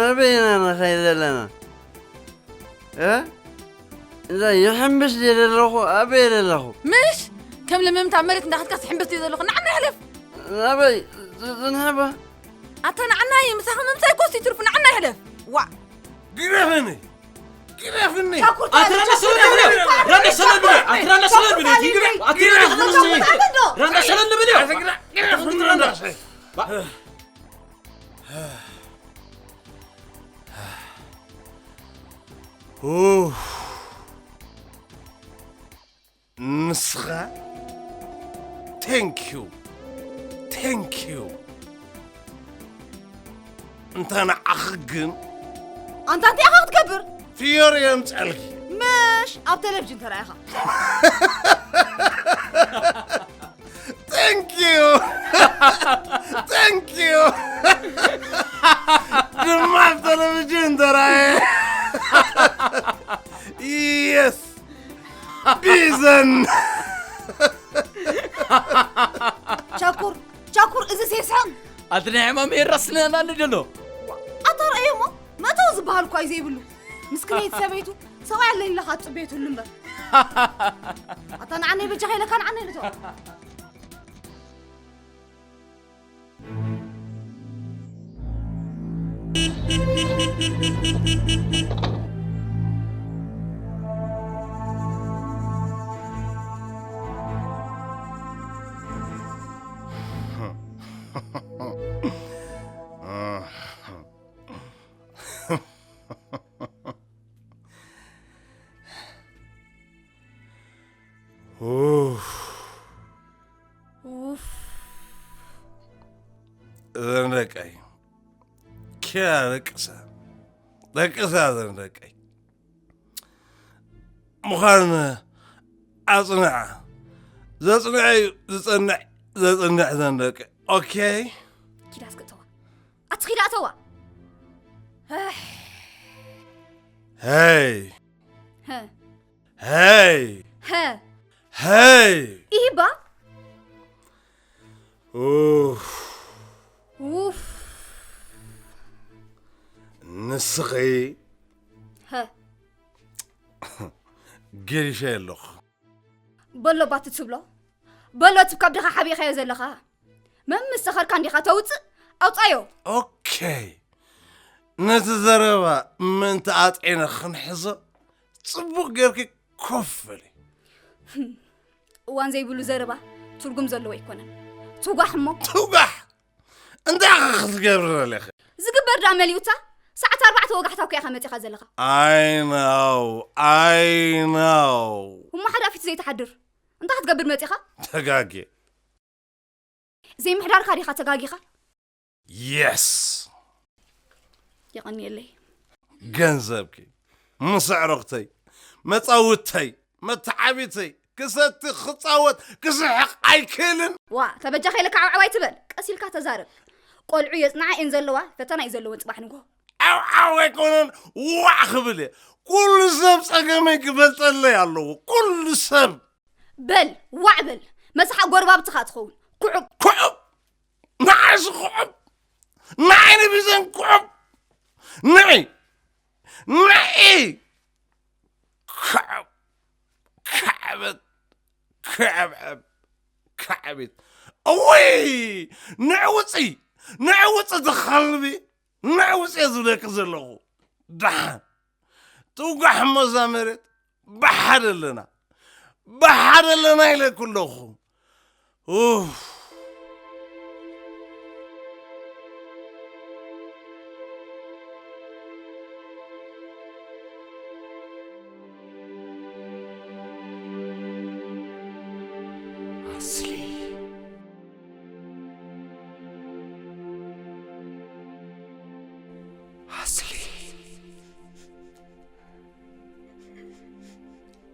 ኣበይ ኢና ንኸይድ ዘለና? እ? እዛ ይሕምብስ ድየ ዘለኹ? ኣበይ ዘለኹ? ምሽ ከም ለመምታ መሬት እንዳኸድካ ትሕምብስ ድየ ዘለኹ? ንዓና ይሕለፍ። ኣበይ? ዝ-፣ ዝንሕባ? ኣታ ንዓና እዩ፣ ምሳኻ ምምሳይ ኮስ ይትርፉ፣ ንዓና ይሕለፍ። ዋዕ። ግረፍኒ! ግረፍኒ! ኣትራና ሰለል ብልዮ! ራና ሰለል ብልዮ! ኣትራና ሰለል ብልዮ! ኣትራና ሰለል ብልዮ! ኣትራና ሰለል ብልዮ! ኣትራና ሰለል ብልዮ! ኡፍ። ንስኻ፣ thank you፣ thank you። እንተ ንዓኺ ግን ኣንታ እንታይ ኢኻ ክትገብር? ፍዮሪ የምጸልኪ። ምሽ ኣብ ቴሌቪዥን ተራኢኻ። Thank you። Thank you። ድማ ኣብ ቴሌቪዥን ተራየ። Yes። ቢዘን። ቻኩር፣ ቻኩር፣ እዚ ሴስሕን ኣቲ ናይ ሕማም ኤራስነና ንደሎ። ኣታ ረእዮሞ መእተዊ ዝበሃል እኳ እዩ ዘይብሉ። ምስክነይቲ ሰበይቱ ሰብኣይ ኣለኒ ኢላኻ ትጽበዮ ትህሉ እምበር። ኣታ ንዓነይ በጃኻ ኢለካ ንዓነይ ልቶ። ኡፍ። ኡፍ። እዘን ደቀይ ኪዳ ደቅሳ፣ ደቅሳ እዘን ደቀይ ምዃን ኣጽንዓ። ዘጽንዐ እዩ ዝጸንዕ፣ ዘጽንዕ እዘን ደቀይ። ኦኬ? ኪዳ እስኪ እተዋ። ኣቲ ኪዳ እተዋ። ኣሕ። ሄይ። ሀ። ሄይ። ሀ። ሄይ። ኢሂባ። ኡፍ። ኡፍ። ንስኺ ሀ። ገዲሸ ኣለኹ። በሎ ባቲ ትብሎ። በሎ እቲ ካብ ድኻ ሓቢእኻዮ ዘለኻ። መምስ ሰኸርካ እንዲኻ ተውፅእ? ኣውፃዮ። ኦኬ። ነቲ ዘረባ ምእንቲ ኣጥዒነ ክንሕዞ ጽቡቕ ጌርኪ ኮፍ በሊ። እዋን ዘይብሉ ዘረባ ትርጉም ዘለዎ ኣይኮነን። ትጓሕ እሞ። ትጓሕ? እንታይ ኢኺ ክትገብሪ ደሊኺ? ዝግበር ደኣ መሊኡታ። ሰዓት ኣርባዕተ ወጋሕታ እኮ ኢኻ መጺኻ ዘለኻ። I know, I know። እሞ ሓዳፊት ዘይትሓድር እንታይ ክትገብር መጺኻ? ተጋግየ። ዘይምሕዳርካ ዲኻ ተጋጊኻ? የስ። የቐንየለይ። ገንዘብኪ፣ ምስ ኣዕሩኽተይ፣ መጻውተይ፣ መተዓቢተይ፣ ክሰቲ፣ ክጻወት፣ ክስሕቕ ኣይክእልን። ዋ፣ ተበጃኻ ኢለካ ዓውዓው ኣይትበል። ቀስ ኢልካ ተዛረብ። ቆልዑ የጽንዓ እየን ዘለዋ፣ ፈተና እዩ ዘለወን ጽባሕ ንግሆ። ዓውዓው ኣይኮነን፣ ዋዕ ክብል እየ። ኩሉ ሰብ ጸገመይ ክፈልጠለይ ኣለዎ። ኩሉ ሰብ። በል፣ ዋዕ በል። መሳሓ ጎረባብትኻ ትኸውን። ኩዑብ። ኩዑብ። ንዓይሲ ኩዑብ። ንዓይ ንቢዘን ኩዑብ። ንዒ። ንዒ። ኩዑብ። ካዕበት። ክዕብዕብ። ካዕቢት። እውይ! ንዒ ውጺ! ንዒ ውጺ ተኸልቢ! ንዒ ውጺ እየ ዝብለኪ ዘለኹ። ደሓን። ትውጋሕ እሞ እዛ መሬት። ብሓደ ኣለና። ብሓደ ኣለና ኢለኪ ኣለኹ። ኡፍ። ኣስሊ። ኣስሊ።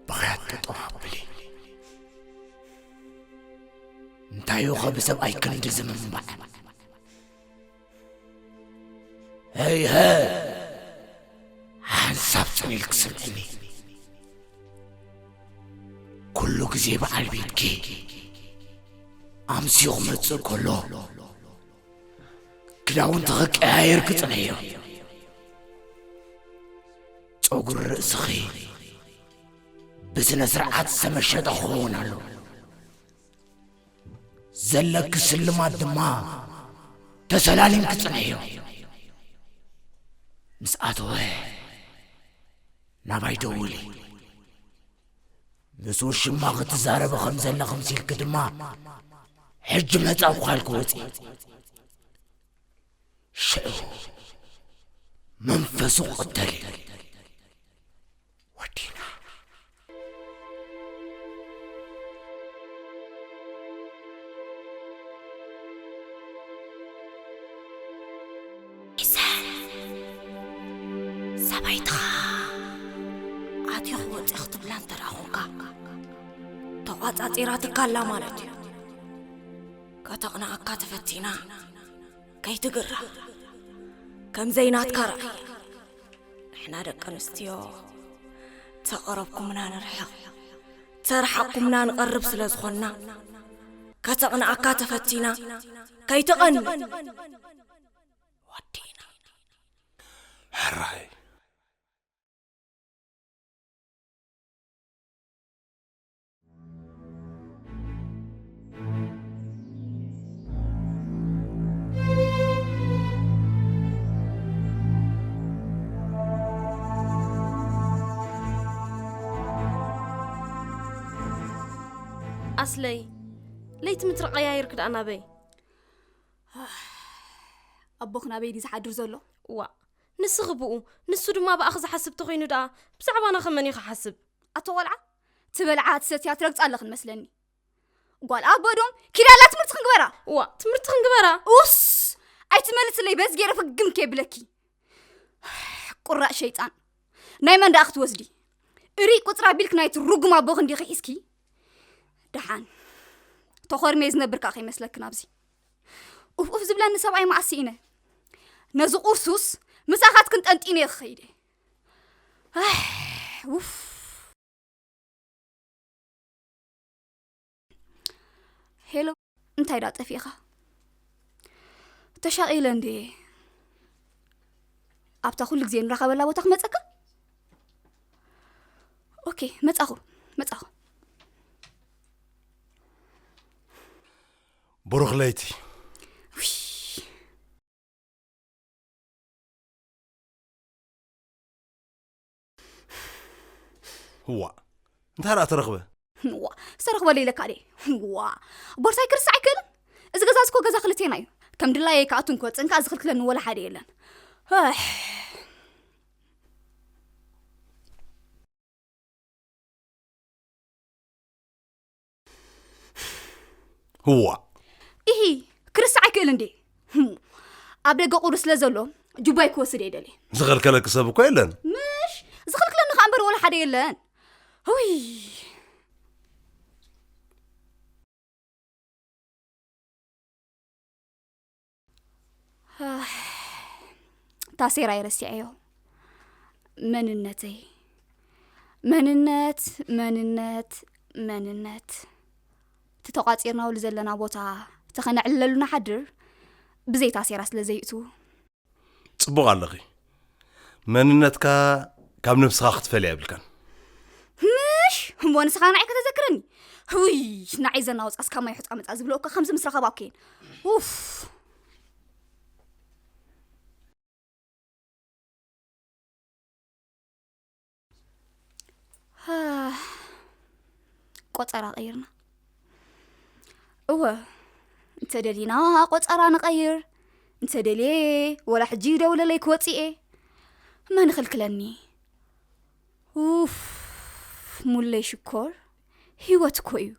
ብኽያት ጠጠው ኣብሊ። እንታይ ኢኸ ብሰብኣይ ክንዲ ዝምንባዕ? ሄይ፣ ሀ! ሓንሳብ ጽን ኢልኪ ስምዕኒ። ኩሉ ግዜ በዓል ቤትኪ ኣምስዩ ክመጽእ ከሎ፣ ክዳውንቲ ክቀያየርኪ ጽነዮ። ጸጉሪ ርእስኺ ብስነ ስርዓት ዝተመሸጠ ክኸውን ኣለዎ። ዘለኪ ስልማት ድማ ተሰላሊምኪ ጽንሕዮ። ምስ ኣተወ ናባይ ደውሊ። ምስ ውሽማ ክትዛረቢ ከም ዘለኺ ምሲልኪ ድማ፣ ሕጂ መጻእኩ ካልኪ ወጺ። ሽዑ መንፈሱ ክቕተል እዩ። ወዲና። ኢሰን፣ ሰበይትኻ ኣትዮ ክወፅእ ክትብላ እንተ ደኣ ኾንካ፣ ተቋጻጺራትካ ኣላ ማለት እዩ። ከተቕንኣካ ተፈቲና፣ ከይትግራ፣ ከም ዘይናትካ ርኣያ። ንሕና ደቂ ኣንስትዮ ተቐረብኩምና ንርሕቕ፣ ተርሓቕኩምና ንቐርብ ስለ ዝኾንና፣ ከተቕንኣካ ተፈቲና፣ ከይትቐንእ። ወዲእና። ሕራይ። ኣስለይ፣ ለይቲ ምትሪ ቀያይርኪ ደኣ ናበይ? ኣቦኽ ናበይ ድዩ ዝሓድር ዘሎ? እዋ፣ ንስኺ ብኡ፣ ንሱ ድማ ብኣኺ ዝሓስብ ተኾይኑ ደኣ፣ ብዛዕባና ከ መን እዩ ክሓስብ? ኣቶ ቆልዓ፣ ትበልዓ፣ ትሰትያ፣ ትረግጻ ኣለኽን መስለኒ። ጓል ኣቦ ዶም፣ ኪዳ ኣላ ትምህርቲ ክንግበራ። እዋ፣ ትምህርቲ ክንግበራ? ኡስ! ኣይትመልስለይ፣ በዚ ገይረ ፍግም ከይብለኪ። ቁራእ ሸይጣን። ናይ መን ደኣ ክትወስዲ? እሪ ቁጽራ ቢልክ ናይቲ ርጉም ኣቦ ክንዲ ሒዝኪ። ደሓን። ተኾርሜ ዝነብር ከኣ ከይመስለክን ኣብዚ። ኡፍ ኡፍ ዝብለኒ ሰብኣይ መኣስ ስኢነ። ነዚ ቁርሱስ ምሳኻትክን ጠንጢነ እየ ክኸይድ እየ። ኣሕ፣ ውፍ። ሄሎ፣ እንታይ ደኣ ጠፊእኻ? ተሻቒለ እንድየ። ኣብታ ኩሉ ግዜ ንራኸበላ ቦታ ክመጸካ? ኦኬ፣ መጻኹ፣ መጻኹ። ብሩኽ ለይቲ። ውይ። እዋ፣ እንታይ ደኣ ተረኽበ? እዋ፣ ዝተረኽበ ኢለካ ድየ? እዋ፣ ቦርሳይ ክርስዕ ኣይክእልን። እዚ ገዛ እዚ እኮ ገዛ ክልቴና እዩ። ከም ድላየይ ክኣቱን ክወጽእን ከኣ ዝኽልክለኒ ወላ ሓደ የለን። ኣሕ። እዋ። ኢሂ፣ ክርስዕ ኣይክእልን ድየ? ህም። ኣብ ደገ ቁሪ ስለ ዘሎ፣ ጁባይ ክወስድ እየ ደልየ። ዝኸልከለኪ ሰብ እኮ የለን። ምሽ፣ ዝኽልክለኒ ከኣ እምበር ወላ ሓደ የለን። ውይ። ታሴራ ይረሲዐዮ። መንነተይ። መንነት፣ መንነት፣ መንነት። እቲ ተቋጺርናሉ ዘለና ቦታ ተኸነዕልለሉ ንሓድር፣ ብዘይ ታሴራ ስለ ዘይእትዉ። ጽቡቕ ኣለኺ። መንነትካ ካብ ነብስኻ ክትፈልያ የብልካን። ምሽ፣ እሞ ንስኻ ንዓይ ከተዘክረኒ? ህውይ፣ ንዓይ ዘናውጻስ ካብ ማይ ሑጻ መጻ ዝብሎ እኮ ከምዚ ምስ ረኸባ እኮ እየን። ኡፍ። ቆጸራ ቀይርና። እወ፣ እንተ ደሊና ቆጸራ ንቐይር፣ እንተ ደልየ ወላ ሕጂ ደውለለይ ክወጽእ እየ። መን ይኽልክለኒ? ኡፍ፣ ሙለይ ሽኮር፣ ህይወት እኮ እዩ።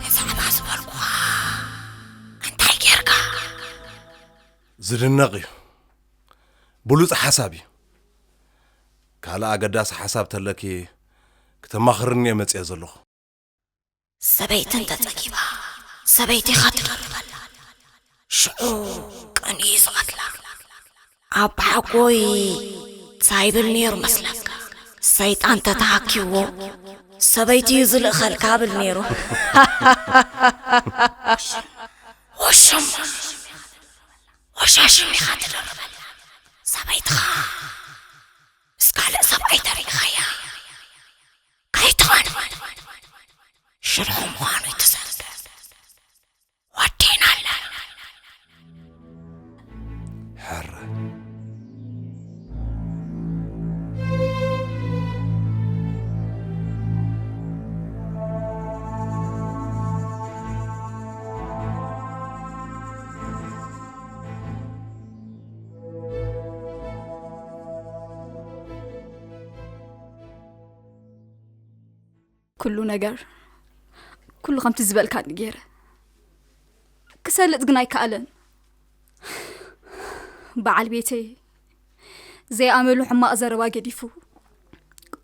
ብዛዕባ ዝበልኩኻ ዝድነቕ እዩ። ብሉጽ ሓሳብ እዩ። ካልእ ኣገዳሲ ሓሳብ ተለኪ ክተማኽርኒ እየ መጽየ ዘለኹ። ሰበይቲ እንተጸጊባ ሰበይቲ ኢኻ ትደርበላ። ሽዑ ቅንኢ ዝቐትላ። ኣባሓጎይ እንታይ ይብል ነይሩ መስለካ? ሰይጣን ተተሃኪዎ ሰበይቲ እዩ ዝልእኸልካ ብል ነይሩ። ወሸማ ወሻሽም ኢኻ ትደርበላ። ሰበይትኻ ምስ ካልእ ሰብኣይ ተሪእኻያ ኣይትኾን። ሽርሑ ምዃኑ ትዘንግዕ። ወዲእናላ። ሕረ ኩሉ ነገር ኩሉ ከምቲ ዝበልካኒ ገይረ ክሰልጥ ግን ኣይከኣለን። በዓል ቤተይ ዘይኣመሉ ሕማቕ ዘረባ ገዲፉ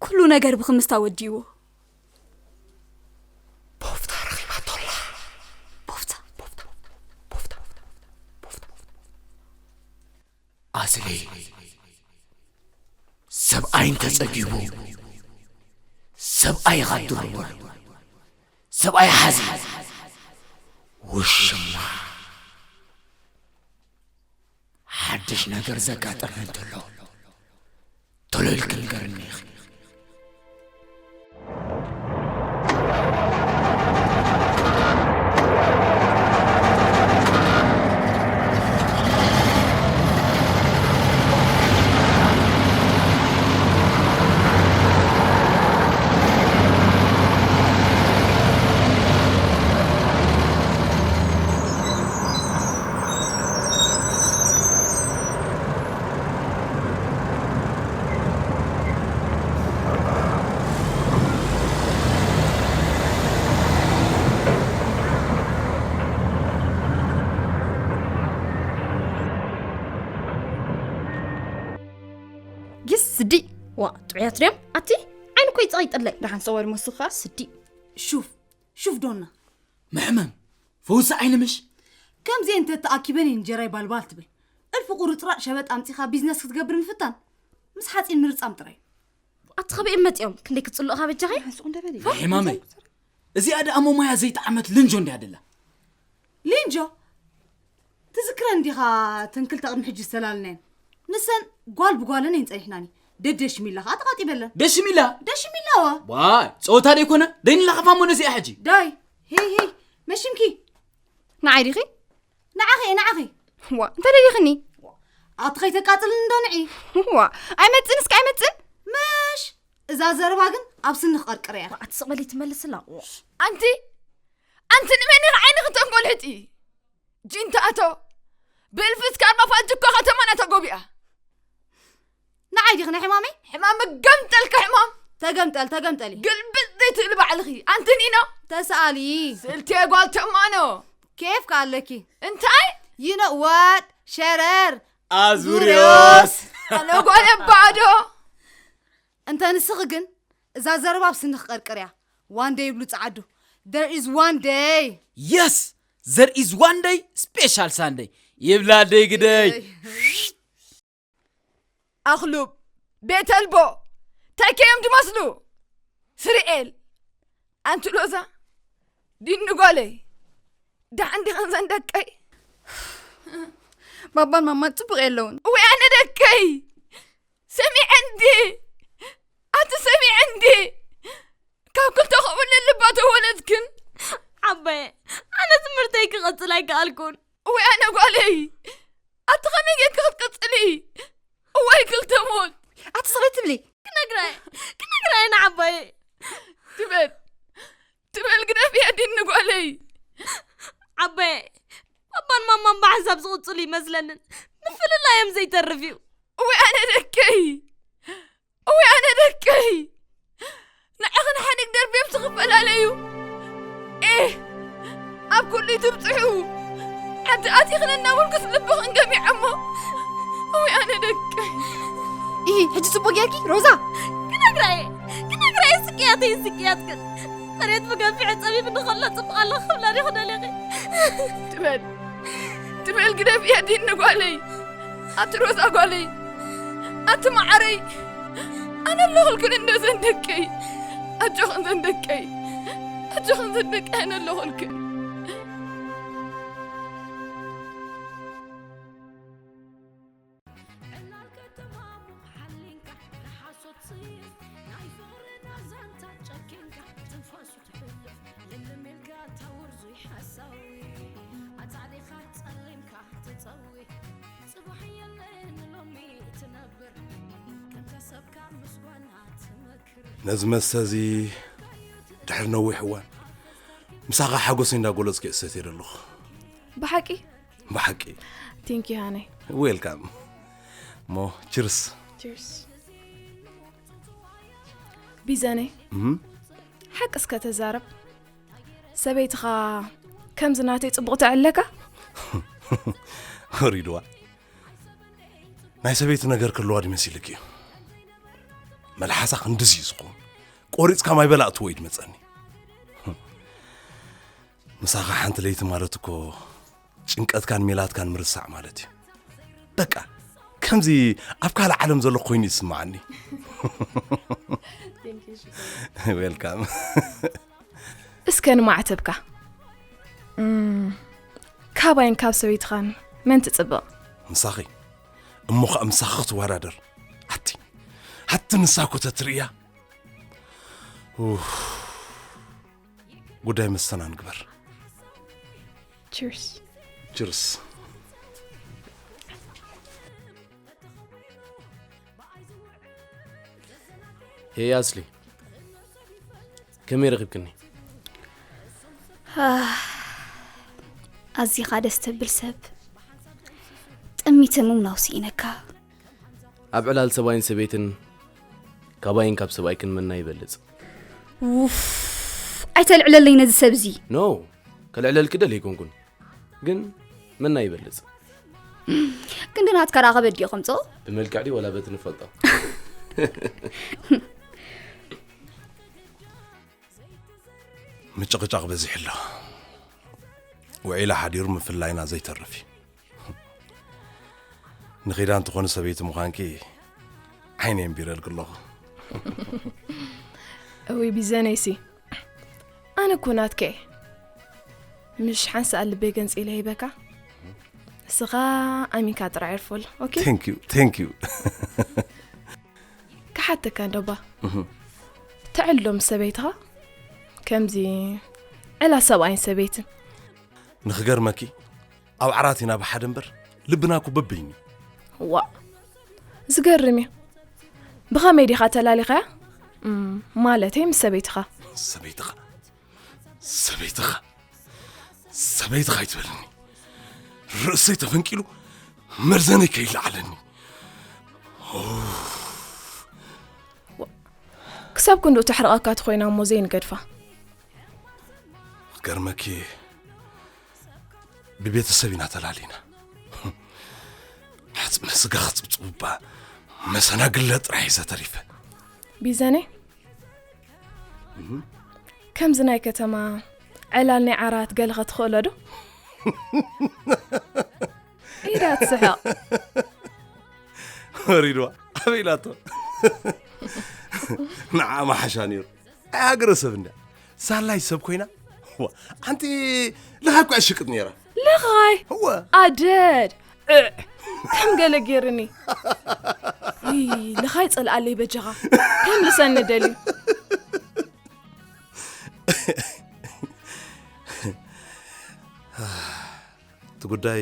ኩሉ ነገር ብኽምስታ ወዲእዎ። ቦፍታ ረኺባቶ ኣላ። ቦፍታ ኣስሊ ሰብኣይ እንተጸጊቡ ሰብኣይ ኢኻ ትድርበሉ። ሰብኣይ ሓዚ ውሽማ ሓድሽ ነገር ዘጋጠመ እንተሎ ቶሎ ኢልኪ ንገርኒ ኢኺ። ጊስ ስዲ። ዋ ጥዑያት ድዮም ኣቲ ዓይኒ ኮይ ጸቂጥለይ። ደሓን ሰዋድ ሞስኻ ስዲ። ሹፍ ሹፍ ዶና መሕመም ፈውሲ ዓይኒ ምሽ። ከምዚኤን ተተኣኪበን እንጀራይ ባልባል ትብል። እልፊ ቁርጽራጽ ሸበጥ ኣምጺኻ ቢዝነስ ክትገብር ምፍታን ምስ ሓጺን ምርጻም ጥራይ። ኣቲ ኸበይ እመጽኦም ክንደይ ክትጽልኦኻ በጃኺ። ሕማመይ እዚኣ ደኣ መሞያ ዘይጠዓመት ልንጆ እንድያ ደላ። ሊንጆ ትዝክረን ዲኻ ተን ክልተ ቅድሚ ሕጂ ዝተላለናየን? ንሰን ጓል ብጓለን እየን ጸኒሕናኒ። ደደሽሚላ ኸዓ ተቓጢበለን። ደሽሚላ? ደሽሚላዋ። ዋይ ጸወታ ደይኮነ? ደይንላኸፋ እሞ ነዚኣ ሕጂ። ዳይ ሄይ ሄይ መሽምኪ። ንዓይ ዲኺ? ንዓኺ እየ ንዓኺ። ዋ እንታይ ደሊኽኒ? ኣቲ ኸይተቃጽልኒ እንዶ ንዒ። ዋ ኣይመጽእን እስከ ኣይመጽእን። ምሽ እዛ ዘረባ ግን ኣብ ስኒ ክቐርቅር እያ። ኣቲ ስቕ በሊ ትመልስላ። ኣንቲ ኣንቲ ንመን ኢኺ ዓይንኺ ተንጎልሕጢ? ጂንታቶ ብእልፍት ካርማ ፋጅ እኮ ከተማና ተጎቢኣ። ንዓይ ዲኺ ናይ ሕማመይ? ሕማም መገምጠልካ ሕማም። ተገምጠል ተገምጠሊ። ግልብጥ ዘይትብሊ ባዕልኺ ኣንቲ ኒኖ። ተሰኣሊ። ስልቴ ጓል ተማኖ። ኬፍ ከ ኣለኪ። እንታይ? You know what? ሸረር። ኣዙርዮስ። ኣነ ጓል ባዕዶ። እንተ ንስኺ ግን እዛ ዘረባ ኣብ ስኒ ክቐርቅር እያ። One day ይብሉ ጸዓዱ። There is one day። Yes! There is one day special Sunday ይብላ ኣደይ ግደይ። ኣኽሉብ ቤት ኣልቦ እንታይ ከዮም ድመስሉ? ስርኤል ኣንቲ ሎዛ ዲኒ ጓለይ ደሓን ዲኸን ዘን ደቀይ? ባባን ማማን ጽቡቕ የለውን። ወይ ኣነ ደቀይ ሰሚዐ እንዲ ኣቲ ሰሚዐ እንዲ ካብ ክልተ ኸብለ ልባ ተወለድክን ዓባየ ኣነ ትምህርተይ ክቐጽል ኣይከኣልኩን ወይ ኣነ ጓለይ ኣቲ ኸመይ ጌርኪ ክትቅጽሊ እዋይ ክልተ ሞት ኣቲ ስቕለይ ትብሊ ክነግራየ ክነግራየ ንዓባየ ትበል ትበል ግደፍያ ዲኒ ጓለይ ዓባየ ባባን ማማን ብሓንሳብ ዝቕጽሉ ይመስለንን ምፍልላዮም ዘይተርፍ እዩ እወ ኣነ ደቀይ እወ ኣነ ደቀይ ንዓኽን ሓኒግ ደርብዮም ዝኽፈላለዩ ኤህ ኣብ ኩሉ ትብፅሑ ዓዲ ኣቲኽን እናበልኩስ ልብኽን ገሚዐሞ። እውይ ኣነ ደቀይ። ኢሂ፣ ሕጂ ጽቡቕ ጌርኪ ሮዛ። ክነግራየ ክነግራየ ስቅያተይ ስቅያትክን መሬት ብገፊዐ ጸቢብ ንኸሎ ጽቡቕ ኣለኽ ክብላ ዲኹ ደሊኺ። ትበል ትበል ግደፍያ ዲኒ ጓለይ። ኣቲ ሮዛ ጓለይ፣ ኣቲ መዓረይ፣ ኣነ ኣለኹልክን እንዶ ዘን ደቀይ። ኣጆኽን ዘን ደቀይ፣ ኣጆኽን ዘን ደቀይ፣ ኣነ ኣለኹልክን። ዕላል ከተማሙቕ ሓሊንካ ንሓሶት ጽይፍ ናይ ፍቕርና ዛንታ ጨኪንካ ትንፋሱ ትሕልፍ ልምልም ኢልካ ታውርዙይ ሓሳዊ ኣጻሊኻ ጸሊምካ ትጸዊ ጽባሕ የለን ሎሚ ትነብር ከምታ ሰብካ ምስ ጓና ትመክር ነዚ መስተ እዚ ድሕሪ ነዊሕ እዋን ምሳኻ ሓጎሰይ እንዳጎለጽኩ እየ ዝሰትዮ ዘለኹ። ብሓቂ ብሓቂ ቴንኪ ሃነይ ዌልካም። እሞ ችርስ። ችርስ። ቢዘነይ እም? ሓቂ እስከ ተዛረብ። ሰበይትኻ ከምዚ ናተይ ጽቡቕ ተዕለካ? ወሪድዋ። ናይ ሰበይቲ ነገር ክህልዋ ድመሲልክ እዩ። መልሓሳ ክንድዚ እዩ ዝኸውን። ቆሪጽካ ማይ በላእትዎ እዩ ድመጸኒ። ምሳኻ ሓንቲ ለይቲ ማለት እኮ ጭንቀትካን ሜላትካን ምርሳዕ ማለት እዩ። በቃ ከምዚ ኣብ ካልእ ዓለም ዘለኹ ኮይኑ ይስምዓኒ። ዌልካም። እስከ ንማዕተብካ እም፣ ካባይን ካብ ሰበይትኻን መን ትጽብቕ? ምሳኺ እሞ ኸኣ ምሳኺ ክትወዳደር ኣቲ ኣቲ ንሳ እኮ ተትርእያ ኡፍ። ጉዳይ መስተና ንግበር። ቺርስ። ችርስ። ሄይ ኣስሊ፣ ከመይ ረኺብክኒ? ኣዚኻ ደስ ተብል ሰብ። ጥሚትን ምውናው ስኢነካ። ኣብ ዕላል ሰብኣይን ሰበይትን ካባይን ካብ ሰብኣይክን መና ይበልጽ? ውፍ፣ ኣይተልዕለለይ ነዚ ሰብ እዚ። ኖ፣ ከልዕለልኪ ደል ኣይኮንኩን። ግን መና ይበልጽ? ክንዲ ናትካ ደኣ ከበድ ድዮ ከምጽኦ? ብመልክዕ ድዩ ወላ በቲ ንፈልጦ? ምጭቕጫቕ በዚሑ ኣሎ። ውዒላ ሓዲሩ ምፍላይና ዘይተርፍ እዩ። ንኺዳን ትኾኒ ሰበይቲ ምዃንኪ ዓይነ የንቢረልኪ ኣለኹ። እውይ ቢዘነይሲ ኣነ እኮ ናትከ እየ። ምሽ ሓንሳእ ልበይ ገንጺለ ሂበካ። እስኻ ኣሚንካ ጥራይ ዕርፈሉ። ኦኬ? Thank you, thank you። ክሓተካ እንደባ ትዕሎ ምስ ሰበይትኻ ከምዚ ዕላ ሰብኣይን ሰበይትን። ንኽገርመኪ ኣብ ዓራት ኢና ብሓደ እምበር ልብና እኮ በበይኑ እዩ። ዋእ ዝገርም እዩ። ብኸመይ ዲኻ ተላሊኻያ? እም፣ ማለተይ ምስ ሰበይትኻ። ሰበይትኻ ሰበይትኻ ሰበይትኻ ኣይትበልኒ። ርእሰይ ተፈንቂሉ መርዘነይ ከይለዓለኒ። ክሳብ ክንድኡ ተሕርቐካ ተኾይና እሞ ዘይንገድፋ። ክገርመኪ ብቤተሰብ ኢና ተላሊና። ሕጽመ ስጋ ክጽብጽቡባ መሰናግለ ጥራሕ ሒዘ ተሪፈ። ቢዘነይ ከምዚ ናይ ከተማ ዕላል ናይ ዓራት ገለ ኸትኽእሎ ዶ? ኢዳ ትስሕቕ። ወሪድዋ ኣበይ ኢላቶ? ንዓ መሓሻ ነይሩ። ኣይ ሃገረ ሰብ እንዳ ሳላይ ሰብ ኮይና። ዋ፣ ኣንቲ ልኻይ እኮ እሽቅጥ ነይራ። ልኻይ እወ ኣደድ እ፣ ከም ገለ ገይርኒ። ውይ፣ ልኻይ ጸልኣለይ በጃኻ። ከም ልሰኒ ደልዩ። እቲ ጉዳይ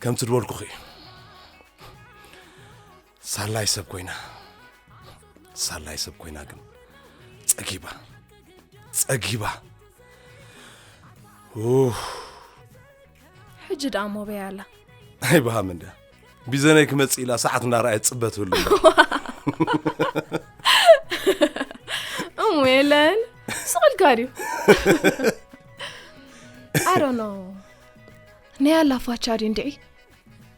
ከምቲ ድበልኩኺ እዩ። ሳላይ ሰብ ኮይና ሳላይ ሰብ ኮይና ግን ጸጊባ ጸጊባ። ኡፍ። ሕጂ ደኣ ሞበይ ኣላ። ኣይበሃም እንዳ ቢዘነይ ክመጽእ ኢላ ሰዓት እንዳረኣየ ጽበት ህሉ። እሙ የለን ስቕልካ ድዩ? I don't know. ናይ ኣላ ፋቻ ድዩ እንድዒ?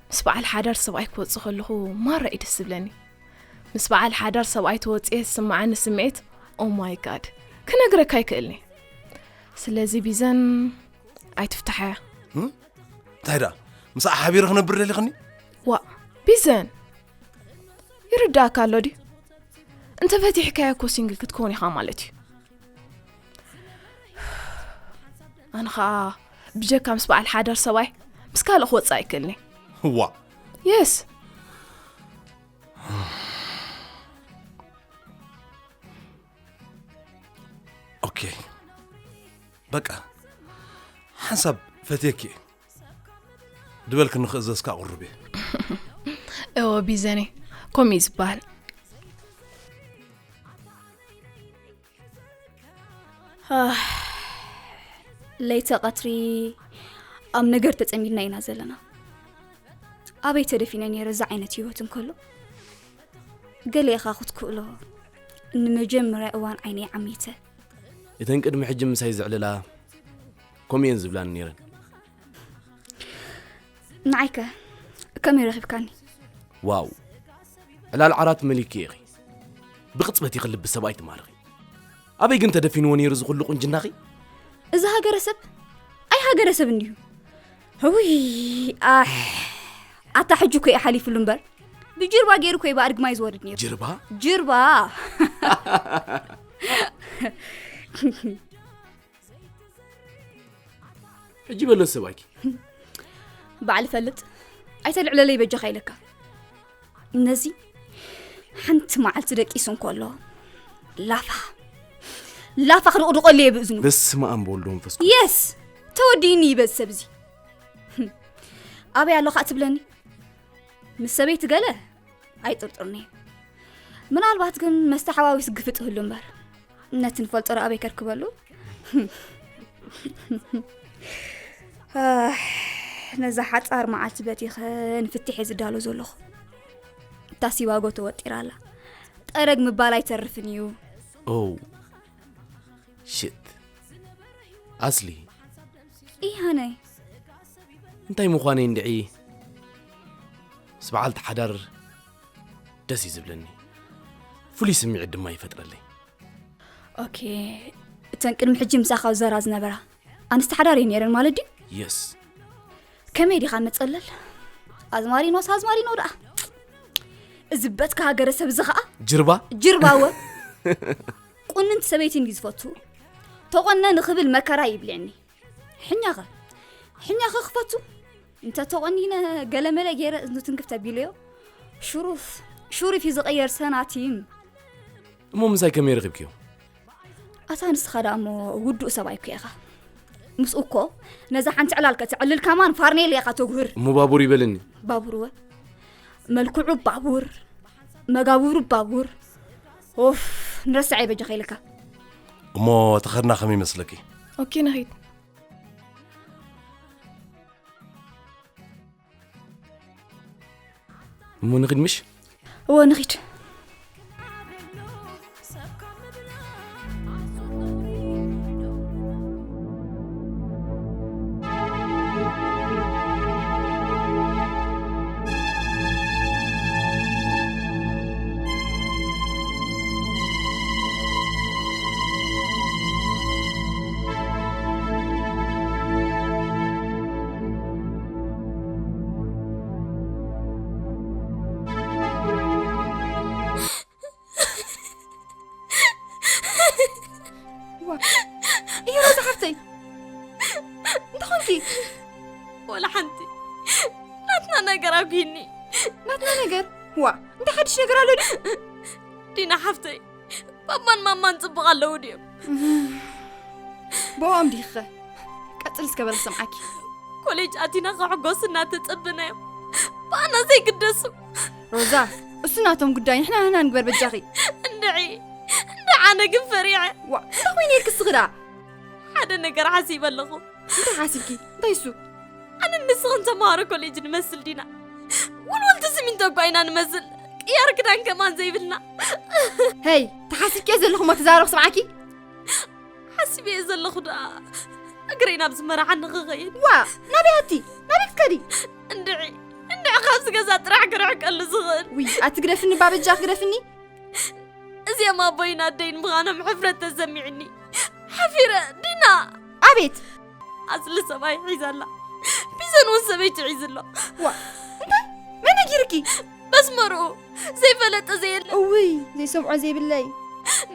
ምስ በዓል ሓዳር ሰብኣይ ክወጽእ ከለኹ ማራ እዩ ደስ ዝብለኒ። ምስ በዓል ሓዳር ሰብኣይ ተወጽኤ ዝስምዓኒ ስምዒት፣ oh my God፣ ክነግረካ ኣይክእልኒ። ስለዚ ቢዘን ኣይትፍታሓያ። እንታይ ደኣ? ምስኣ ሓቢረ ክነብር ደሊኽኒ? ዋእ፣ ቢዘን፣ ይርዳእካ ኣሎ ድዩ? እንተ ፈቲሕካያ እኮ ሲንግል ክትከውን ኢኻ ማለት እዩ። ኣነ ኸኣ ብጀካ ምስ በዓል ሓዳር ሰብኣይ ምስ ካልእ ክወጽእ ኣይክእልኒ። ዋ የስ ኦኬ በቃ ሓንሳብ ፈትየኪ እየ ድበልክ ንኽእዘዝካ ቁሩብ እየ እወ ቢዘኔ ከምኡ እዩ ዝበሃል። ኣህ፣ ለይተ ቀትሪ ኣብ ነገር ተጸሚድና ኢና ዘለና። ኣበይ ተደፊነ ነይረ እዚ ዓይነት ህይወት እንከሎ? ገለ ኢኻ ክትክእሎ። ንመጀመርያ እዋን ዓይነይ ዓሚተ። እተን ቅድሚ ሕጂ ምሳይ ዝዕልላ ከምኡ እየን ዝብላኒ ነይረን። ንዓይከ ከመይ ረኺብካኒ? ዋው ዕላል ዓራት መሊኪ ኢኺ። ብቕጽበት ኢኺ ልቢ ሰብኣይ ትማርኺ። ኣበይ ግን ተደፊንዎ ነይሩ እዚ ኩሉ ቁንጅናኺ? እዚ ሃገረሰብ ኣይ ሃገረሰብ እንዲዩ። ውይ ኣሕ ኣታ ሕጂ እኮ እዩ ሓሊፉሉ እምበር ብጅርባ ገይሩ እኮ እዩ ብኣድግማይ ዝወርድ ነይሩ። ጅርባ ጅርባ ሕጂ በሎ ሰብኣይኪ። ባዕል ፈልጥ ኣይተልዕለለይ በጃኻ ኢለካ። ነዚ ሓንቲ መዓልቲ ደቂሱ እንከሎ ላፋ ላፋ ክድቕድቐሉ እየ ብእዝኑ። በስመ ኣብ ወወልድ ወመንፈስ ቅዱስ። የስ ተወዲእኒ ይበዝ ሰብ እዚ። ኣበይ ኣሎ ከዓ ትብለኒ? ምስ ሰበይቲ ገለ ኣይጥርጥርኒ። ምናልባት ግን መስተ ሓዋዊስ ግፍጥ ህሉ እምበር ነቲ ንፈልጦ ረኣበይ ከርክበሉ። ኣህ፣ ነዛ ሓጻር መዓልቲ በቲኸ ንፍትሕ እየ ዝዳሎ ዘለኹ። እታ ሲባጎ ተወጢራ ኣላ። ጠረግ ምባል ኣይተርፍን እዩ። ኦ ሽት ኣስሊ ኢሃነይ እንታይ ምዃነይ እንድዒ ምስ በዓልቲ ሓዳር ደስ እዩ ዝብለኒ። ፍሉይ ስምዒት ድማ ይፈጥረለይ። ኦኬ፣ እተን ቅድሚ ሕጂ ምሳኻ ዝዘራ ዝነበራ ኣንስቲ ሓዳር እየን ነይረን ማለት ድዩ? የስ ከመይ ዲኻ መጸለል? ኣዝማሪኖስ ኣዝማሪኖ ደኣ። እዚ በትካ ሃገረ ሰብ እዚ ኸኣ ጅርባ ጅርባወ። ቁንንቲ ሰበይቲ እንዲ ዝፈቱ ተቆነ ንኽብል መከራ ይብልዕኒ። ሕኛኸ ሕኛኸ ክፈቱ እንተ ተቆኒነ ገለመለ ገይረ እዝኑ ትንክፍ ተቢለዮ። ሹሩፍ ሹሩፍ እዩ ዝቐየር ሰናቲም። እሞ ምሳይ ከመይ ረኺብክዮ? ኣታ ንስኻ ደኣ እሞ ውዱእ ሰብኣይ እኮ ኢኻ። ምስኡ እኮ ነዛ ሓንቲ ዕላል ከተዕልል ካማን ፋርኔል ኢኻ ተጉህር። እሞ ባቡር ይበልኒ። ባቡር ወ መልክዑ ባቡር መጋብሩ ባቡር። ኦፍ ንረስዐ በጃ ከይልካ። እሞ ተኸድና ከመይ ይመስለኪ? ኦኬ ንኺድ። እሞ ንኺድ ምሽ? እወ ንኺድ። እየ ሮዛ ሓፍተይ እንታይ ኾንኪ? ወላ ሓንቲ ናትና ነገር ኣጉሂኒ። ናትና ነገር ዋ እንታይ ሓድሽ ነገር ኣሎ ድዩ? ዲና ሓፍተይ ባባን ማማን ጽቡቕ ኣለዉ ድዮም? ብኦም ዲኸ ቀጽል እስከ በለ ሰምዓኪ። ኮሌጅ ኣቲና ከሕጎስ እናተጸበናዮም ብኣና ዘይግደሱ። ሮዛ እሱ ናቶም ጉዳይ ንሕና ንሕና ንግበር በጃኺ። እንድዒ እንድዒ ኣነ ግን ፈሪዐ። ዋ እንታይ ኮይኑ ኢልኪ እስኺ ደኣ? ሓደ ነገር ሓሲበ ኣለኹ። እንታይ ሓሲብኪ? እንታይ እሱ? ኣነ ንስኽን ተምሃሮ ኮሌጅ ንመስል ዲና? ውልውልቲ ስሚንቶ እኳ ኢና ንመስል። ቅያር ክዳን ከማን ዘይብልና። ሄይ ተሓሲብኪዮ ዘለኹ እሞ ትዛረብ ስምዓኪ። ሓሲበዮ ዘለኹ ደኣ እግረይ ናብ ዝመርሓኒ ክኸይድ። ዋ፣ ናበይ ኣቲ? ናበይ ክትከዲ? እንድዒ እንድዒ ካብዚ ገዛ ጥራሕ ክርሕቀሉ ዝኽእል። ውይ፣ ኣቲ ግደፍኒ ባበጃ፣ ግደፍኒ። እዚኦም ኣቦይን ኣደይን ምዃኖም ሕፍረት ተሰሚዕኒ። ሓፊረ። ዲና፣ ኣቤት። ኣስሊ ሰብኣይ ሒዛ ኣላ። ቢዘን እውን ሰበይቲ ሒዙ ኣሎ። ዋ፣ እንታይ? መን ነጊርኪ? መስመርኡ ዘይፈለጠ ዘየለ። እውይ፣ ዘይሰምዖ ዘይብለይ።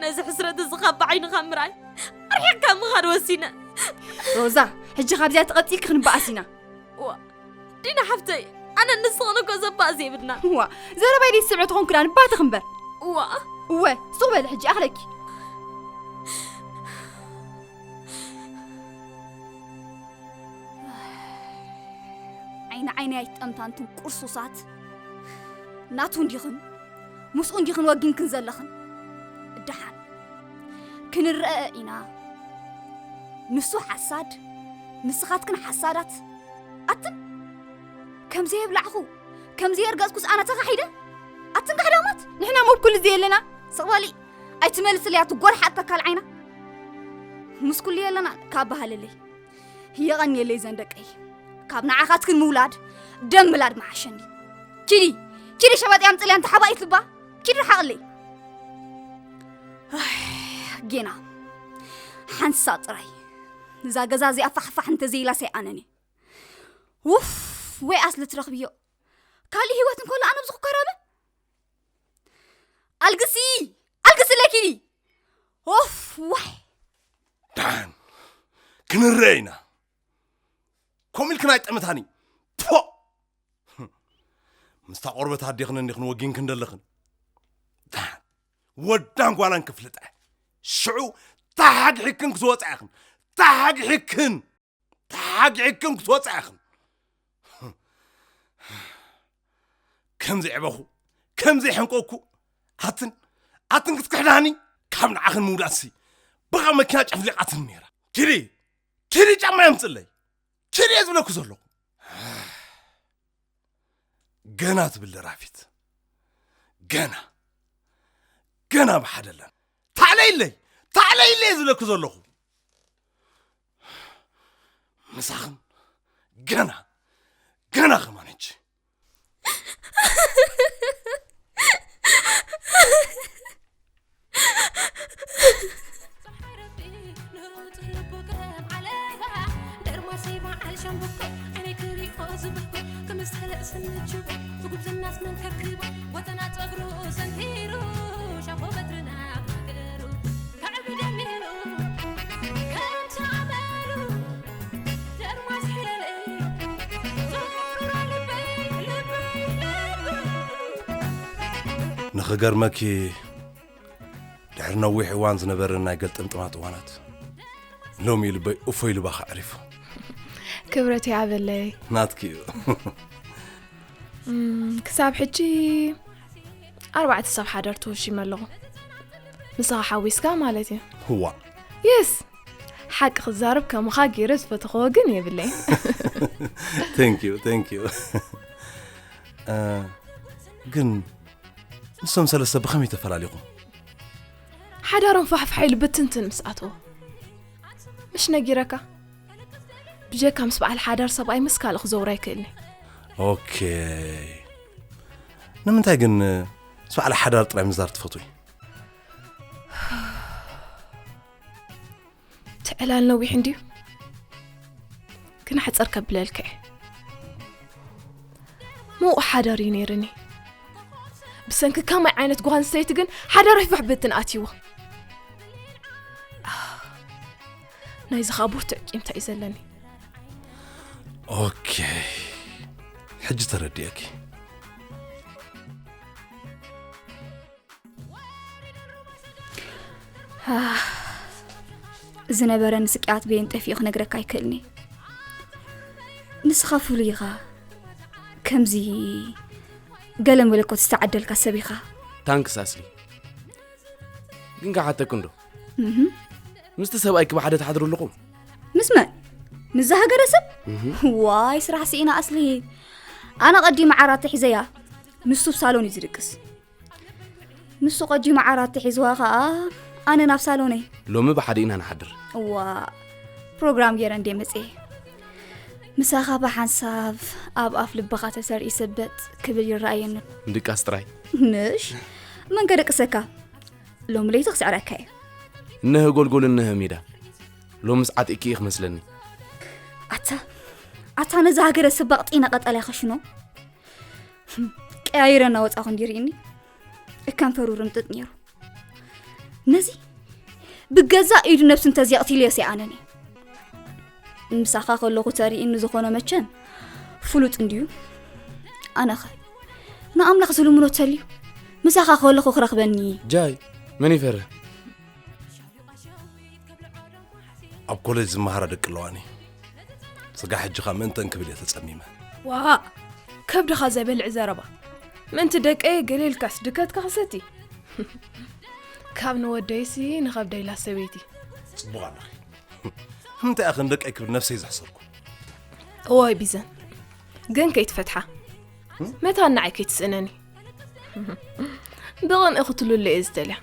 ነዚ ሕስረት እዚ ካብ ብዓይንኻ ምርኣይ ኣርሒቕካ ምኻድ ወሲነ። ሮዛ፣ ሕጂ ካብዚኣ ተቐጺልኪ ክንበኣስ ኢና። ዋ፣ ዲና ሓፍተይ፣ ኣነ ንስኽን እኮ ዘባእስ የብልና። ዋ፣ ዘረባይ ደይትስምዒ ተኾንኩ ዳ ንባትኽ እምበር። ዋ፣ እወ፣ ሱቕ በሊ ሕጂ ኣኽለኪ። ዓይኒ ዓይኒ ኣይትጠምታ እንትን ቁርሱሳት። ናቱ እንዲኽን ምስኡ እንዲኽን ወጊንክን ዘለኽን። እደሓን ክንረአ ኢና። ንሱ ሓሳድ፣ ንስኻትክን ሓሳዳት። ኣትን ከም ዘየብላዕኹ፣ ከም ዘየርገጽኩስ ኣነ ተኻሒደ? ኣትን ካሕዳማት። ንሕና መብኩል እዚ የለና። ስቕ በሊ፣ ኣይትመልስለይ ኣቲ ጎርሓት ተካል ዓይና። ምስ ኩሉ የለና ካብ በሃለለይ። የቐንየለይ ዘን ደቀይ። ካብ ንዓኻትክን ምውላድ ደም ምላድ መሓሸኒ። ኪዲ፣ ኪዲ ሸበጥ ያምፅልያ እንተ ሓባኢት ልባ። ኪዲ ርሓቕለይ። ኣህ፣ ጌና ሓንሳ ጥራይ እዛ ገዛ እዚኣ ፋሕፋሕ እንተዘይላስ ኣይኣነን እየ። ውፍ፣ ወይ ኣስሊ ትረኽብዮ። ካልእ ህይወት እንከሎ ኣነ ብዝኽከረበ። ኣልግሲ፣ ኣልግስለይ ኪዲ። ኦፍ፣ ዋይ። ደሓን ክንረአ ኢና። ከምኡ ኢልክን ኣይጠምታኒ። ፖ! ምስታ ቆርበት ኣዴኽን እንዲኽን ወጊንክን ደለኽን። ደሓን ወዳን ጓላን ክፍልጠ። ሽዑ ተሓግሒክን ክትወፃ ኢኽን። ተሓግሒክን። ተሓግሒክን ክትወፃ ኢኽን። ከም ዘዕበኹ፣ ከም ዘይሐንቀኩ፣ ኣትን፣ ኣትን ክትክሕዳኒ፣ ካብ ንዓኽን ምውዳትሲ፣ ብኻ መኪና ጨፍሊቓትን ነይራ። ኪዲ፣ ኪዲ ጫማ የምፅለይ። ኪዲ እየ ዝብለኩ ዘለኹ። ገና ትብል ደራፊት። ገና፣ ገና ብሓደ ኣለና። ታዕለይለይ፣ ታዕለይለይ ዝብለኩ ዘለኹ። ምሳኽን ገና፣ ገና ከማን ሕጂ። ንኽገርመኪ ድሕሪ ነዊሕ እዋን ዝነበረ ናይ ገልጥምጥማት እዋናት ሎሚ ልበይ እፎይ ኢሉ ባኻ ዕሪፉ። ክብረት ይሃበለይ። ናትኪ እዩ። እም፣ ክሳብ ሕጂ ኣርባዕተ ሰብ ሓዳር ተወሺመ ኣለኹ። ንስኻ ሓዊስካ ማለት እዩ። ህዋ የስ፣ ሓቂ ክዛረብ ከምኻ ገይረ ዝፈተኽዎ ግን የብለይ። Thank you, thank you. እ፣ ግን ንሶም ሰለስተ ብኸመይ ተፈላሊኹም? ሓዳሮም ፋሕፋሕ ኢሉ ብትንትን ምስ ኣተዎ። ምሽ ነጊረካ? ብጀካ ምስ በዓል ሓዳር ሰብኣይ ምስ ካልእ ክዘውር ኣይክእልኒ። ኦኬ። ንምንታይ ግን ምስ በዓል ሓዳር ጥራይ ምዛር ትፈትዊ? ትዕላል ነዊሕ እንድዩ። ግን ሓፀር ከብለልካ እየ። ምዉቕ ሓዳር እዩ ነይርኒ። ብሰንኪ ከማይ ዓይነት ጓል ኣንስተይቲ ግን ሓዳር ይፋሕ ብትን ኣትይዎ። ናይዚ ኸዓ ብርቱዕ ቂምታ እዩ ዘለኒ። ኦኬ፣ ሕጂ ተረዲአኪ። ዝነበረኒ ስቅያት በየን ጠፊኡ ክነግረካ ኣይክእልኒ። ንስኻ ፍሉይ ኢኻ። ከምዚ ገለ መለኮት ዝተዓደልካ ሰብ ኢኻ። ታንክስ ኣስሊ። ግን ክሓተክ እንዶ፣ ምስቲ ሰብኣይኪ ብሓደ ትሓድሩ ኣለኹም? ምስ መን? ምስዛ ሃገረ ሰብ? ዋይ፣ ስራሕ ስኢና ኣስሊ። ኣነ ቀዲመ ዓራት ሒዘያ። ንሱ ኣብ ሳሎን እዩ ዝድቅስ። ንሱ ቀዲሙ ዓራት ሒዝዋ ኸኣ ኣነ ናብ ሳሎነይ። ሎሚ ብሓደ ኢና ንሓድር። እዋ፣ ፕሮግራም ገይረ እንዴ መጽኤ። ምሳኻ ብሓንሳብ ኣብ ኣፍ ልብኻ ተሰሪኡ ሰበጥ ክብል ይረኣየኒ። ምድቃስ ጥራይ። ምሽ? መን ከደቅሰካ? ሎሚ ለይቲ ክስዕረካ እየ። እነሀ ጎልጎል እነሀ ሜዳ። ሎምስ ዓጢቅኪ ኢኺ መስለኒ። ኣታ፣ ኣታ ነዛ ሃገረ ሰባቕ ጢና ቀጠልያ ከሽኖ። ቀያይረ እናወጻኹ እንዲ ርኢኒ። እከንፈሩ ርምጥጥ ነይሩ። ነዚ ብገዛእ ኢዱ ነብሱ እንተዚኣ ቀቲለዮ ሰይኣነኒ። ምሳኻ ከለኹ ተሪእኒ ዝኾነ መቸም ፍሉጥ እንድዩ። ኣነኸ ንኣምላኽ ዝልምኖ ተልዩ ምሳኻ ከለኹ ክረኽበኒ። ጃይ፣ መን ይፈርህ? ኣብ ኮሌጅ ዝመሃራ ደቂ ኣለዋኒ። ስጋ ሕጂ ኸኣ ምእንተን ክብል እየ ተጸሚመ። ዋእ፣ ከብድኻ ዘይበልዕ ዘረባ። ምእንቲ ደቀየ ገለ ኢልካስ ድከትካ ክሰቲ። ካብ ንወደይሲ ንኸብደይ ኢላ ሰበይቲ። ጽቡቕ ኣለኺ። ንምንታይ እኽን ደቀይ ክብል ነፍሰይ ዘሕሰርኩ? እዋይ ቢዘን፣ ግን ከይትፈትሓ። መታን ንዓይ ከይትስእነኒ። ብቕንኢ ክትልሎ እየ ዝደልያ።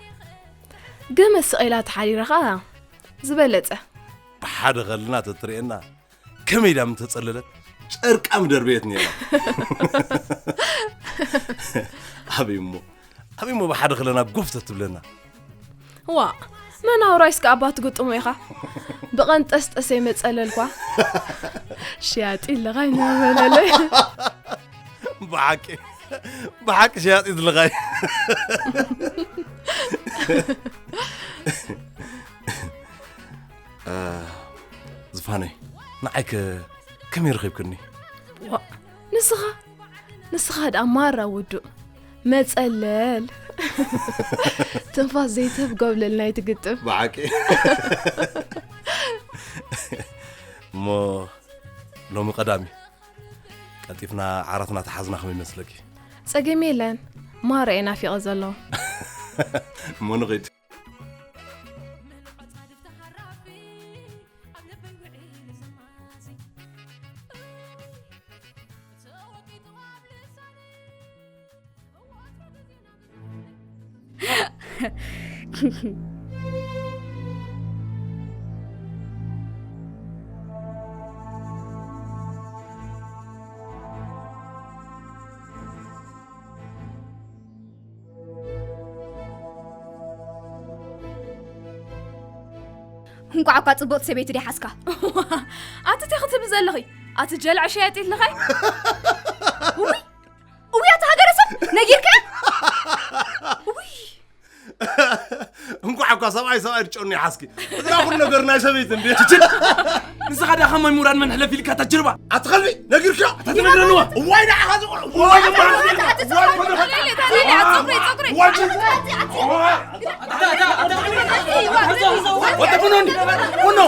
ገመድ ስቕ ኢላ ተሓዲራ ኸኣ ዝበለጸ። ብሓደ ከለና ተትርእየና ከመይ ኢላ ምተጸለለት ጨርቃ ምደርበየት ነይራ። ኣበይ እሞ፣ ኣበይ እሞ ብሓደ ከለና ጎፍ ተትብለና። ዋእ፣ መናውራይስ ከኣ ኣባ ትግጥሞ ኢኻ። ብቐንጠስጠሰ ይመጸለልኳ። ሽያጢ ኣለኻ ይነበለለይ። ብሓቂ፣ ብሓቂ ሽያጢ ዝለኻይ። እ፣ ዝፋነይ፣ ንዓይከ ከመይ ረኺብክኒ? ዋእ፣ ንስኻ፣ ንስኻ ደኣ ማራ ውዱእ። መጸለል። ትንፋስ ዘይትህብ ጎብለል ናይ ትግጥም። ብሓቂ። እሞ ሎሚ ቀዳም እዩ። ቀልጢፍና ዓራትና ተሓዝና ከመይ ይመስለኪ? ጸገም የለን። ማራ እየ ናፊቐ ዘለኹ። እሞ ንኺድ። እንቋዕ እኳ ጽቡቕቲ ሰበይቲ ደይሓዝካ። ኣቲ እንታይ ክትብሊ ዘለኺ? ኣቲ ጀልዐ ሸያጢት ልኻይ? ውይ! ውይ፣ ኣቲ ሃገረ ሰብ! ነጊርካ? ውይ! እንቋዕ እኳ ሰብኣይ ሰብኣይ ትጨኑ ይሓዝኪ። እዛ ኩሉ ነገር ናይ ሰበይቲ እንዴ? ትችል! ንስኻ ደኣ ከማይ ምውራድ መን ሕለፍ ኢልካ እታ ጀልባ? ኣቲ ከልቢ፣ ነጊርክዮ? ኣታ ትነግረንዋ? እዋይ፣ ንዓኻ ዝቑ-፣ እዋይ፣ እዋይ፣ እዋይ፣ እዋይ፣ እዋይ፣ እዋይ፣ እዋይ፣ እዋይ፣ እዋይ፣ እዋይ፣ እዋይ፣ እዋይ፣ ወደ ቡኖ እንዲ፣ ቡኖ።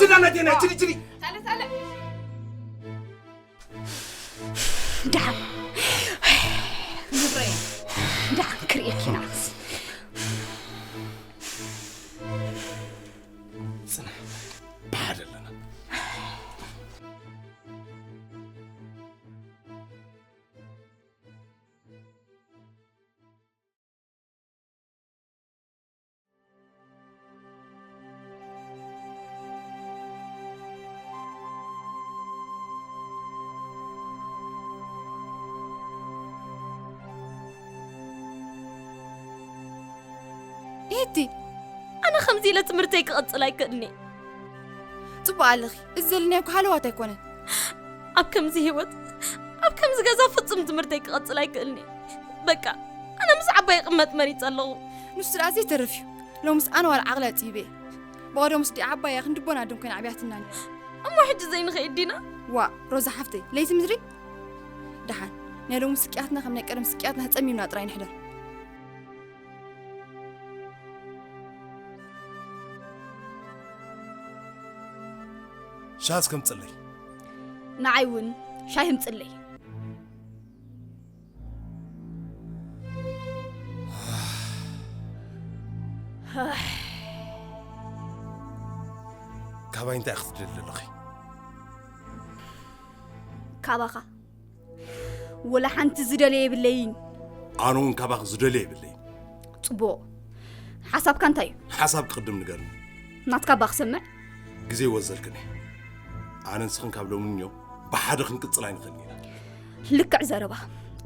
ችላ ናቴና፣ ችሊ፣ ችሊ። ደሓን። ደሓን ክርእየኪ ኢና። ጽናሕ፣ ብሓደ ኣለና። ኤቲ፣ ኣነ ከምዚ ኢለ ትምህርተይ ክቕጽል ኣይክእልኒ። ጽቡቕ ኣለኺ። እዚ ዘለናዮ እኮ ሃለዋት ኣይኮነን። ኣብ ከምዚ ህይወት፣ ኣብ ከምዚ ገዛ ፍጹም ትምህርተይ ክቐጽል ኣይክእልኒ። በቃ፣ ኣነ ምስ ዓባይ ክቕመጥ መሪጸ ኣለኹ። ንሱ ደኣ ዘይተርፍ እዩ። ሎምስ ኣነ ዋላ ዓቕሊ ኣጽቢበ እየ። ብቐደሙስ ዲኣ ዓባይ እያ ክንዲ ኣቦና ኣደን ኮይና ኣዕብያትናኒ። እሞ ሕጂ ዘይንኸይድ ዲና? ዋእ፣ ሮዛ ሓፍተይ፣ ለይቲ ምድሪ? ደሓን፣ ናይ ሎሚ ስቅያትና ከም ናይ ቀደም ስቅያትና ተጸሚምና ጥራይ ንሕደር። ሻሂ እስከምጽለይ። ንዓይ እውን ሻሂ ምጽለይ። ካባይ እንታይ ክትደሊ ኣለኺ? ካባኻ ወላ ሓንቲ ዝደልየ የብለይን። ኣነ እውን ካባኺ ዝደልየ የብለይን። ጽቡቕ። ሓሳብካ እንታይ እዩ? ሓሳብ ቅድም ንገርኒ። ናትካ እባ ክሰምዕ። ግዜ ይወዘልክን እየ። ኣነ ንስኽን ካብ ሎሚ ንዮ ብሓደ ክንቅጽል ኣይንኽእልን ኢና። ልክዕ ዘረባ።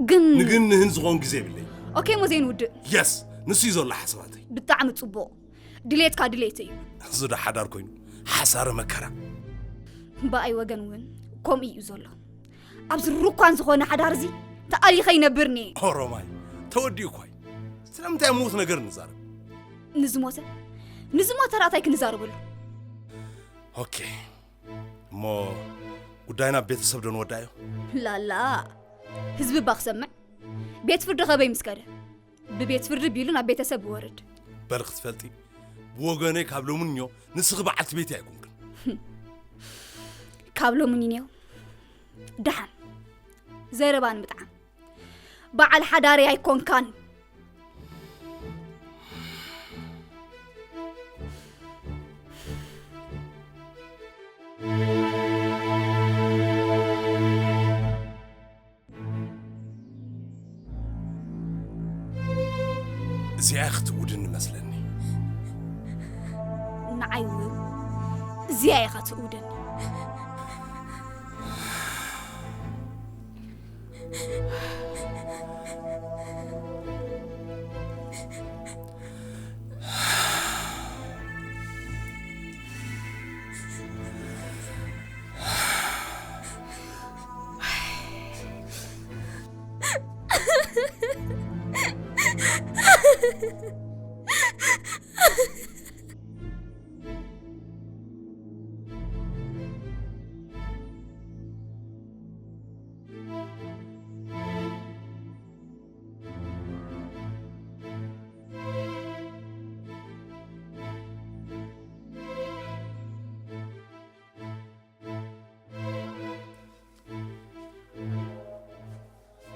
ግን ንግን ንህን ዝኾን ግዜ የብለይ። ኦኬ ሞ ዘይንውድእ። የስ፣ ንሱ እዩ ዘሎ ሓሳባተይ። ብጣዕሚ ጽቡቕ። ድሌትካ ድሌት እዩ። እዚ ዶ ሓዳር ኮይኑ ሓሳረ መከራ። ብኣይ ወገን እውን ከምኡ እዩ ዘሎ። ኣብዚ ሩኳን ዝኾነ ሓዳር እዚ ተኣሊኸ ይነብርኒ። ኦሮማይ ተወዲኡ እኳይ። ስለምንታይ ሙት ነገር ንዛረብ? ንዝሞተ ንዝሞተ ራእታይ ክንዛረበሉ። ኦኬ፣ እሞ ጉዳይና ቤተሰብ ዶ ንወዳእዮ? ላላ ህዝቢ እባ ክሰምዕ። ቤት ፍርዲ ከበይ ምስ ከደ ብቤት ፍርዲ ቢሉ ናብ ቤተሰብ ይወርድ። በል ክትፈልጢ፣ ብወገነይ ካብ ሎሚ ንዮ ንስኺ በዓልቲ ቤት ኣይኮንክን። ካብ ሎሚ ንዮ ደሓን ዘረባ ንምጥዓም። በዓል ሓዳሪ ኣይኮንካን። እዚኣ ክትእውድኒ መስለኒ። ንዓይ እውን እዚኣ ኢኻ ትእውደኒ።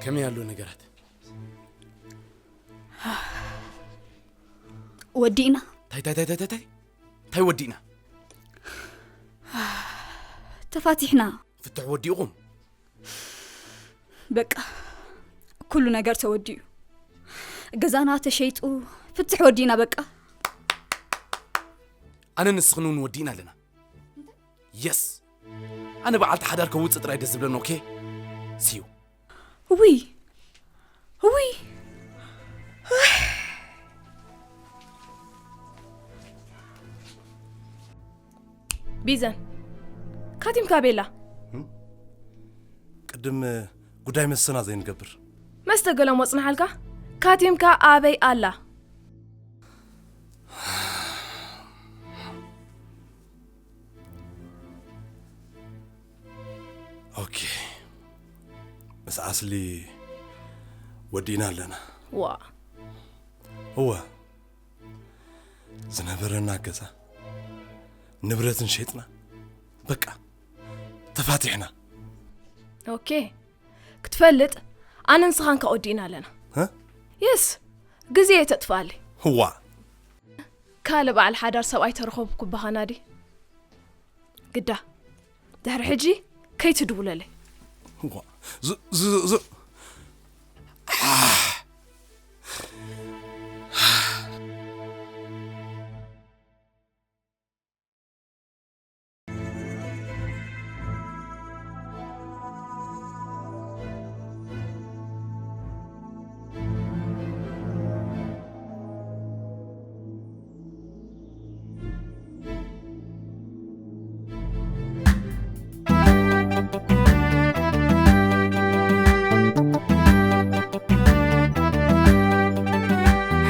ከመይ ኣሎ ነገራት? ወዲእና ታይ ታይ ታይ ታይ ታይ ታይ ወዲእና? ተፋቲሕና። ፍትሕ ወዲእኹም? በቃ ኩሉ ነገር ተወዲኡ። ገዛና ተሸይጡ ፍትሕ ወዲእና በቃ። ኣነ ንስኽን እውን ወዲእና ኣለና። የስ፣ ኣነ በዓልቲ ሓዳር ከውፅእ ጥራይ ደስ ዝብለኒ። ኦኬ፣ ሲዩ። ውይ ውይ። ቢዘን፣ ካቲምካ ቤላ? ቅድም ጉዳይ መስተና ዘይንገብር። መስተ ገለ ሞጽናሓልካ? ካቲምካ ኣበይ ኣላ? ኦኬ፣ ምስ ኣስሊ ወዲእና ኣለና። ዋ፣ እወ፣ ዝነበረና ገዛ ንብረትን ሸጥና፣ በቃ ተፋቲሕና። ኦኬ፣ ክትፈልጥ ኣነ ንስኻን ከወዲእና ኣለና። ሀ? የስ፣ ግዜ የተጥፋለይ። ህዋ፣ ካልእ በዓል ሓዳር ሰብኣይ ተረኸብኩ ባኻና ዲ? ግዳ ድሕሪ ሕጂ ከይትድውለለይ። ህዋ፣ ዝ- ዝ- ዝ-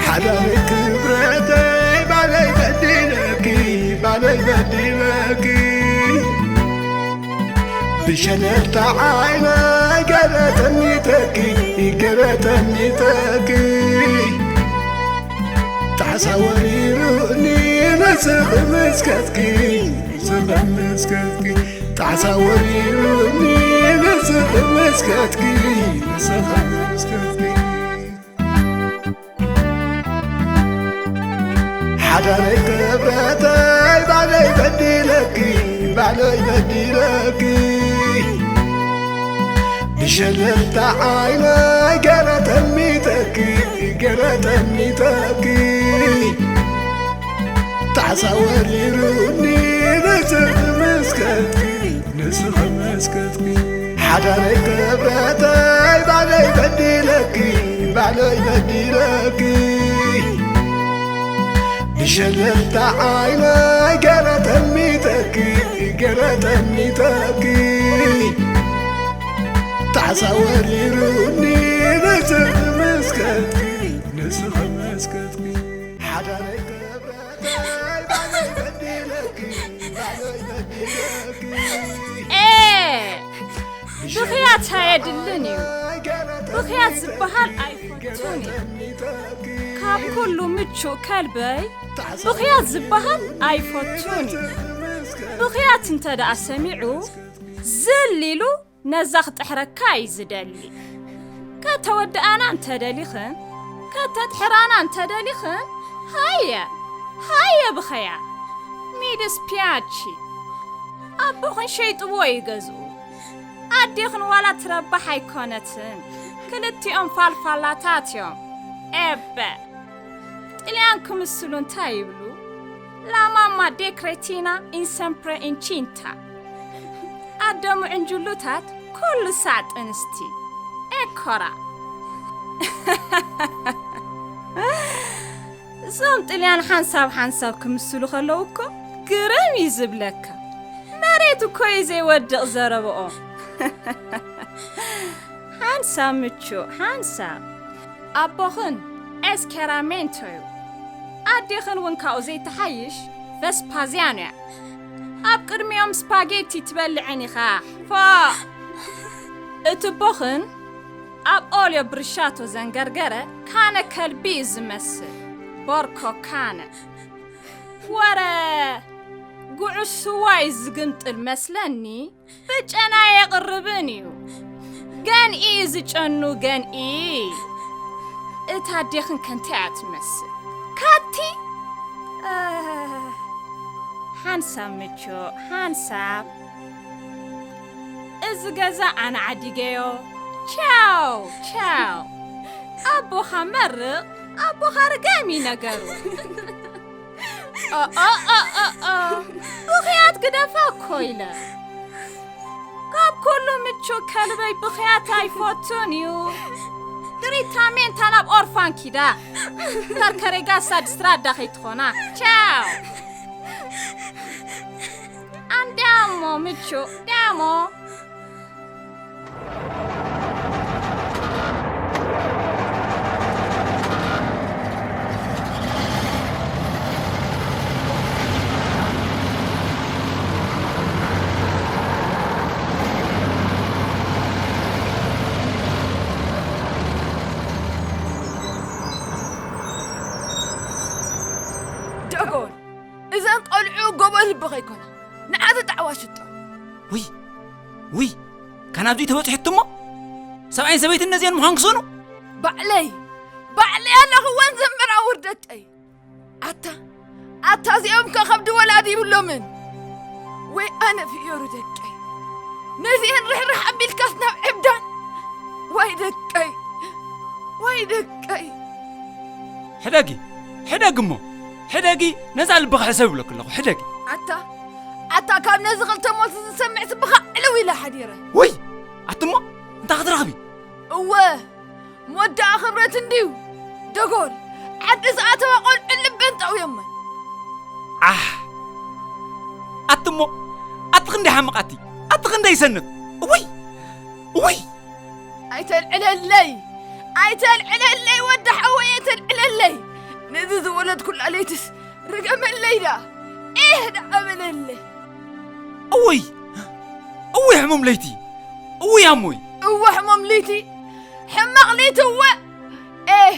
ሓዳረይ ክብረተይ ባለይ በዲለኪ ባለይ በዲለኪ ብሸለልታ ዓይነይ ገለ ተሚተኪ ገለ ተሚተኪ ጣዕሳ ወሪሩኒ ንስኺ ምስከትኪ ንስኺ ምስከትኪ ጣዕሳ ወሪሩኒ ንስኺ ምስከትኪ ንስኺ ምስከትኪ ሓዳረይ ክብረተይ ባለይ በዲለኪ ባለይ በዲለኪ ብሸለልታ ዓይነይ ገለ ተሚተኪ ገለ ተሚተኪ ጣዕሳ ወሪሩኒ መስከትኪ፣ ንስኺ መስከትኪ። ሓዳረይ ክብረተይ፣ ባለይ በዲለኪ፣ ባለይ በዲለኪ። ብሸለልታ ዓይነይ ገለ ጠሚተኪ፣ ገለ ጠሚተኪ። ጣዕሳ ወሪሩኒ፣ ንስኺ መስከትኪ፣ ንስኺ መስከትኪ። ሓዳረይ ክብረተይ፣ ባለይ በዲለኪ፣ ባለይ በዲለኪ። ኤ፣ ብኽያት ኣየድልን እዩ። ብኽያት ዝበሃል ኣይፈቱን እዩ። ካብ ኩሉ ምቹእ ከልበይ ብኽያት ዝበሃል ኣይፈቱን እዩ። ብኽያት እንተ ደኣ ሰሚዑ፣ ዝል ኢሉ ነዛ ክጥሕረካ እዩ ዝደሊ። ከተወድኣና እንተደሊኽን፣ ከተጥሕራና እንተደሊኽን፣ ሃየ፣ ሃየ ብኸያ። ሚድስ ፒያቺ። ኣቦኽን ሸይጥዎ እዩ ገዝኡ። ኣዴኽን ዋላ ትረባሕ ኣይኮነትን። ክልቲኦም ፋልፋላታት እዮም። ኤበ። ጥልያን ክምስሉ እንታይ ይብሉ? La mamma decretina in sempre incinta። ኣደ ምዕንጁሉታት ኩሉ ሳዕ ጥንስቲ። ኤኮራ። እዞም ጥልያን ሓንሳብ ሓንሳብ ክምስሉ ከለዉ እኮ ግርም እዩ ዝብለካ። መሬት እኮ እዩ ዘይወድቕ ዘረብኦም። ሓንሳብ ምቹእ፣ ሓንሳብ። ኣቦኽን ኤስኬራሜንቶ እዩ። ኣዴኽን እውን ካብኡ ዘይትሓይሽ ቨስፓዝያኖ እያ። ኣብ ቅድሚኦም ስፓጌቲ ትበልዕን ኢኻ። ፎእ! እቲ ኣቦኽን ኣብ ኦልዮ ብርሻቶ ዘንገርገረ ካነ ከልቢ እዩ ዝመስል። ቦርኮ ካነ። ወረ! ጉዑሽ ስዋ እዩ ዝግምጥል መስለኒ። ብጨና የቕርብን እዩ። ገንኢ እዩ ዝጨኑ፣ ገንኢ። እታ ኣዴኽን ከ እንታይ እያ ትመስል? ካቲ? ኣህ፣ ሓንሳብ ምቹእ፣ ሓንሳብ። እዚ ገዛ ኣነ ዓዲገዮ። ቻው፣ ቻው። ኣቦኻ መርቕ፣ ኣቦኻ ርገም እዩ ነገሩ። ኦ፣ ኦ፣ ኦ፣ ኦ፣ ኦ። ብኽያት ግደፋ እኮ ኢለ። ካብ ኩሉ ምቹእ ከልበይ ብኽያት ኣይፈቱን እዩ። ትሪታሜንታ ናብ ኦርፋን ኪዳ። ከርከሬጋ ሳድስትራዳ ከይትኾና። ቻው። ኣንዲያሞ ምቹእ፣ ዲያሞ። ደጎል፣ እዘን ቆልዑ ጎቦ ልቢ ከይኮና፣ ንዓ ተጣዕዋ ሽጦ። ውይ፣ ውይ፣ ካን ኣብዚ ተበፂሑ እሞ? ሰብኣይን ሰበይትን ነዚአን ምዃን ክስእኑ? ባዕለይ፣ ባዕለይ ኣለኽወን ዘንበራ ውርደተይ። ኣታ፣ ኣታ እዚኦም ከ ከብዲ ወላዲ ይብሎምን? ወይ ኣነ ፍዮሩ ደቀይ። ነዚአን ርሕርሕ ኣቢልካስ ናብ ዕብዳን። ወይ ደቀይ፣ ወይ ደቀይ። ሕደጊ፣ ሕደጊ እሞ፣ ሕደጊ ነዛ ልብኻ ሕሰብ ይብለኪ ኣለኹ፣ ሕደጊ። ኣታ፣ ኣታ ካብ ነዚ ክልተ ሞት ዝሰምዕ ስብኻ ዕልው ኢለ ሓዲረ። ውይ፣ ኣቲ እሞ እንታይ ክትረኽቢ? እወ፣ ሞት ደኣ ክብረት እንድዩ። ደጎል፣ ዓዲ ዝኣተዋ ቆልዑ ልበን ጠውዮመን። ኣሕ፣ ኣቲ እሞ፣ ኣቲ ክንደይ ሓምቕ ኣቲ፣ ኣቲ ክንደይ ይሰንፍ። ውይ፣ ውይ። ኣይተልዕለለይ፣ ኣይተልዕለለይ ወዲ ሓወይ፣ ኣይተልዕለለይ። ነዚ ዝወለድኩላ ለይትስ ርገመለይ ደኣ፣ ኤህ ደኣ በለለይ። እውይ፣ እውይ ሕሙም ለይቲ፣ እውይ ኣሞይ። እወ ሕሙም ለይቲ፣ ሕማቕ ለይቲ እወ። ኤህ፣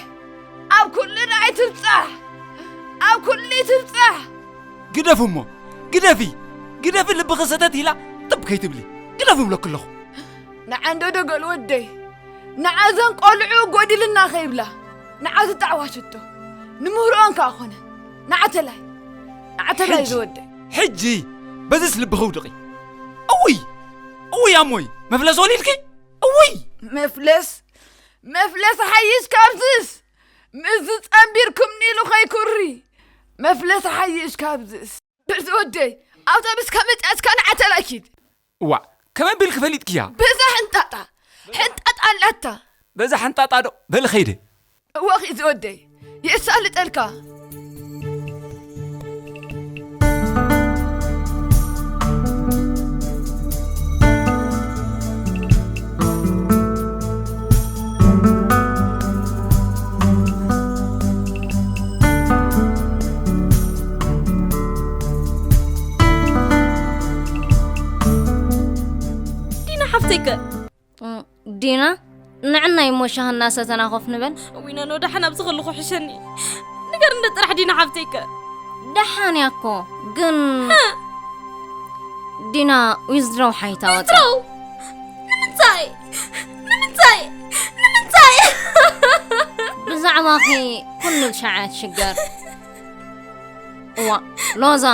ኣብ ኩሉ ደኣ ኣይትብጻሕ፣ ኣብ ኩሉ ኣይትብጻሕ። ግደፊ እሞ፣ ግደፊ፣ ግደፊ ልብኺ ሰተት ኢላ ጥብ ከይትብሊ። ግደፊ እብለኪ ኣለኹ። ንዓ እንዶ ደገል ወደይ፣ ንዓ እዘን ቆልዑ ጎዲልና ከይብላ፣ ንዓ ዝጣዕዋ ሽቶ ንምህሮኦን ከኣ ኾነ። ንዓ ተላይ፣ ንዓ ተላይ ሕጂ፣ ዝወደይ። ሕጂ በዚስ ልብኺ ውድቒ። እውይ፣ እውይ ኣሞይ፣ መፍለስ ወሊድኪ? እውይ! መፍለስ፣ መፍለስ ሓይሽ ካብዝስ፣ ምስዚ ጸንቢርኩምኒ ኢሉ ከይኩሪ። መፍለስ ሓይሽ ካብዝስ። በዚ ወደይ፣ ኣውቶቡስ ከመጽኣትካ ንዓተላ ኪድ። እዋ፣ ከመይ ቢልኪ ፈሊጥክያ? በዛ ሕንጣጣ፣ ሕንጣጣ ኣላታ። በዛ ሕንጣጣ ዶ? በሊ ኸይደ። እወ ኺድ ዝወደይ፣ የሳልጠልካ። ዲና ሓፍተይከ? እም፣ ዲና፣ ንዕናይ እሞ ሻሂ እናሰተና ኮፍ ንበል። እዊና፣ ኖ፣ ደሓን ኣብዚ ከለኹ ሕሸኒ። ንገርኒ ጥራሕ ዲና ሓፍተይከ። ደሓን እያ እኮ፣ ግን ዲና ዊዝድሮው ሓይታ ወጻ። ዊዝድሮው? ንምንታይ? ንምንታይ? ንምንታይ? ብዛዕባኺ ኩሉ ሻዕ ትሽገር። እዋ፣ ሎዛ፣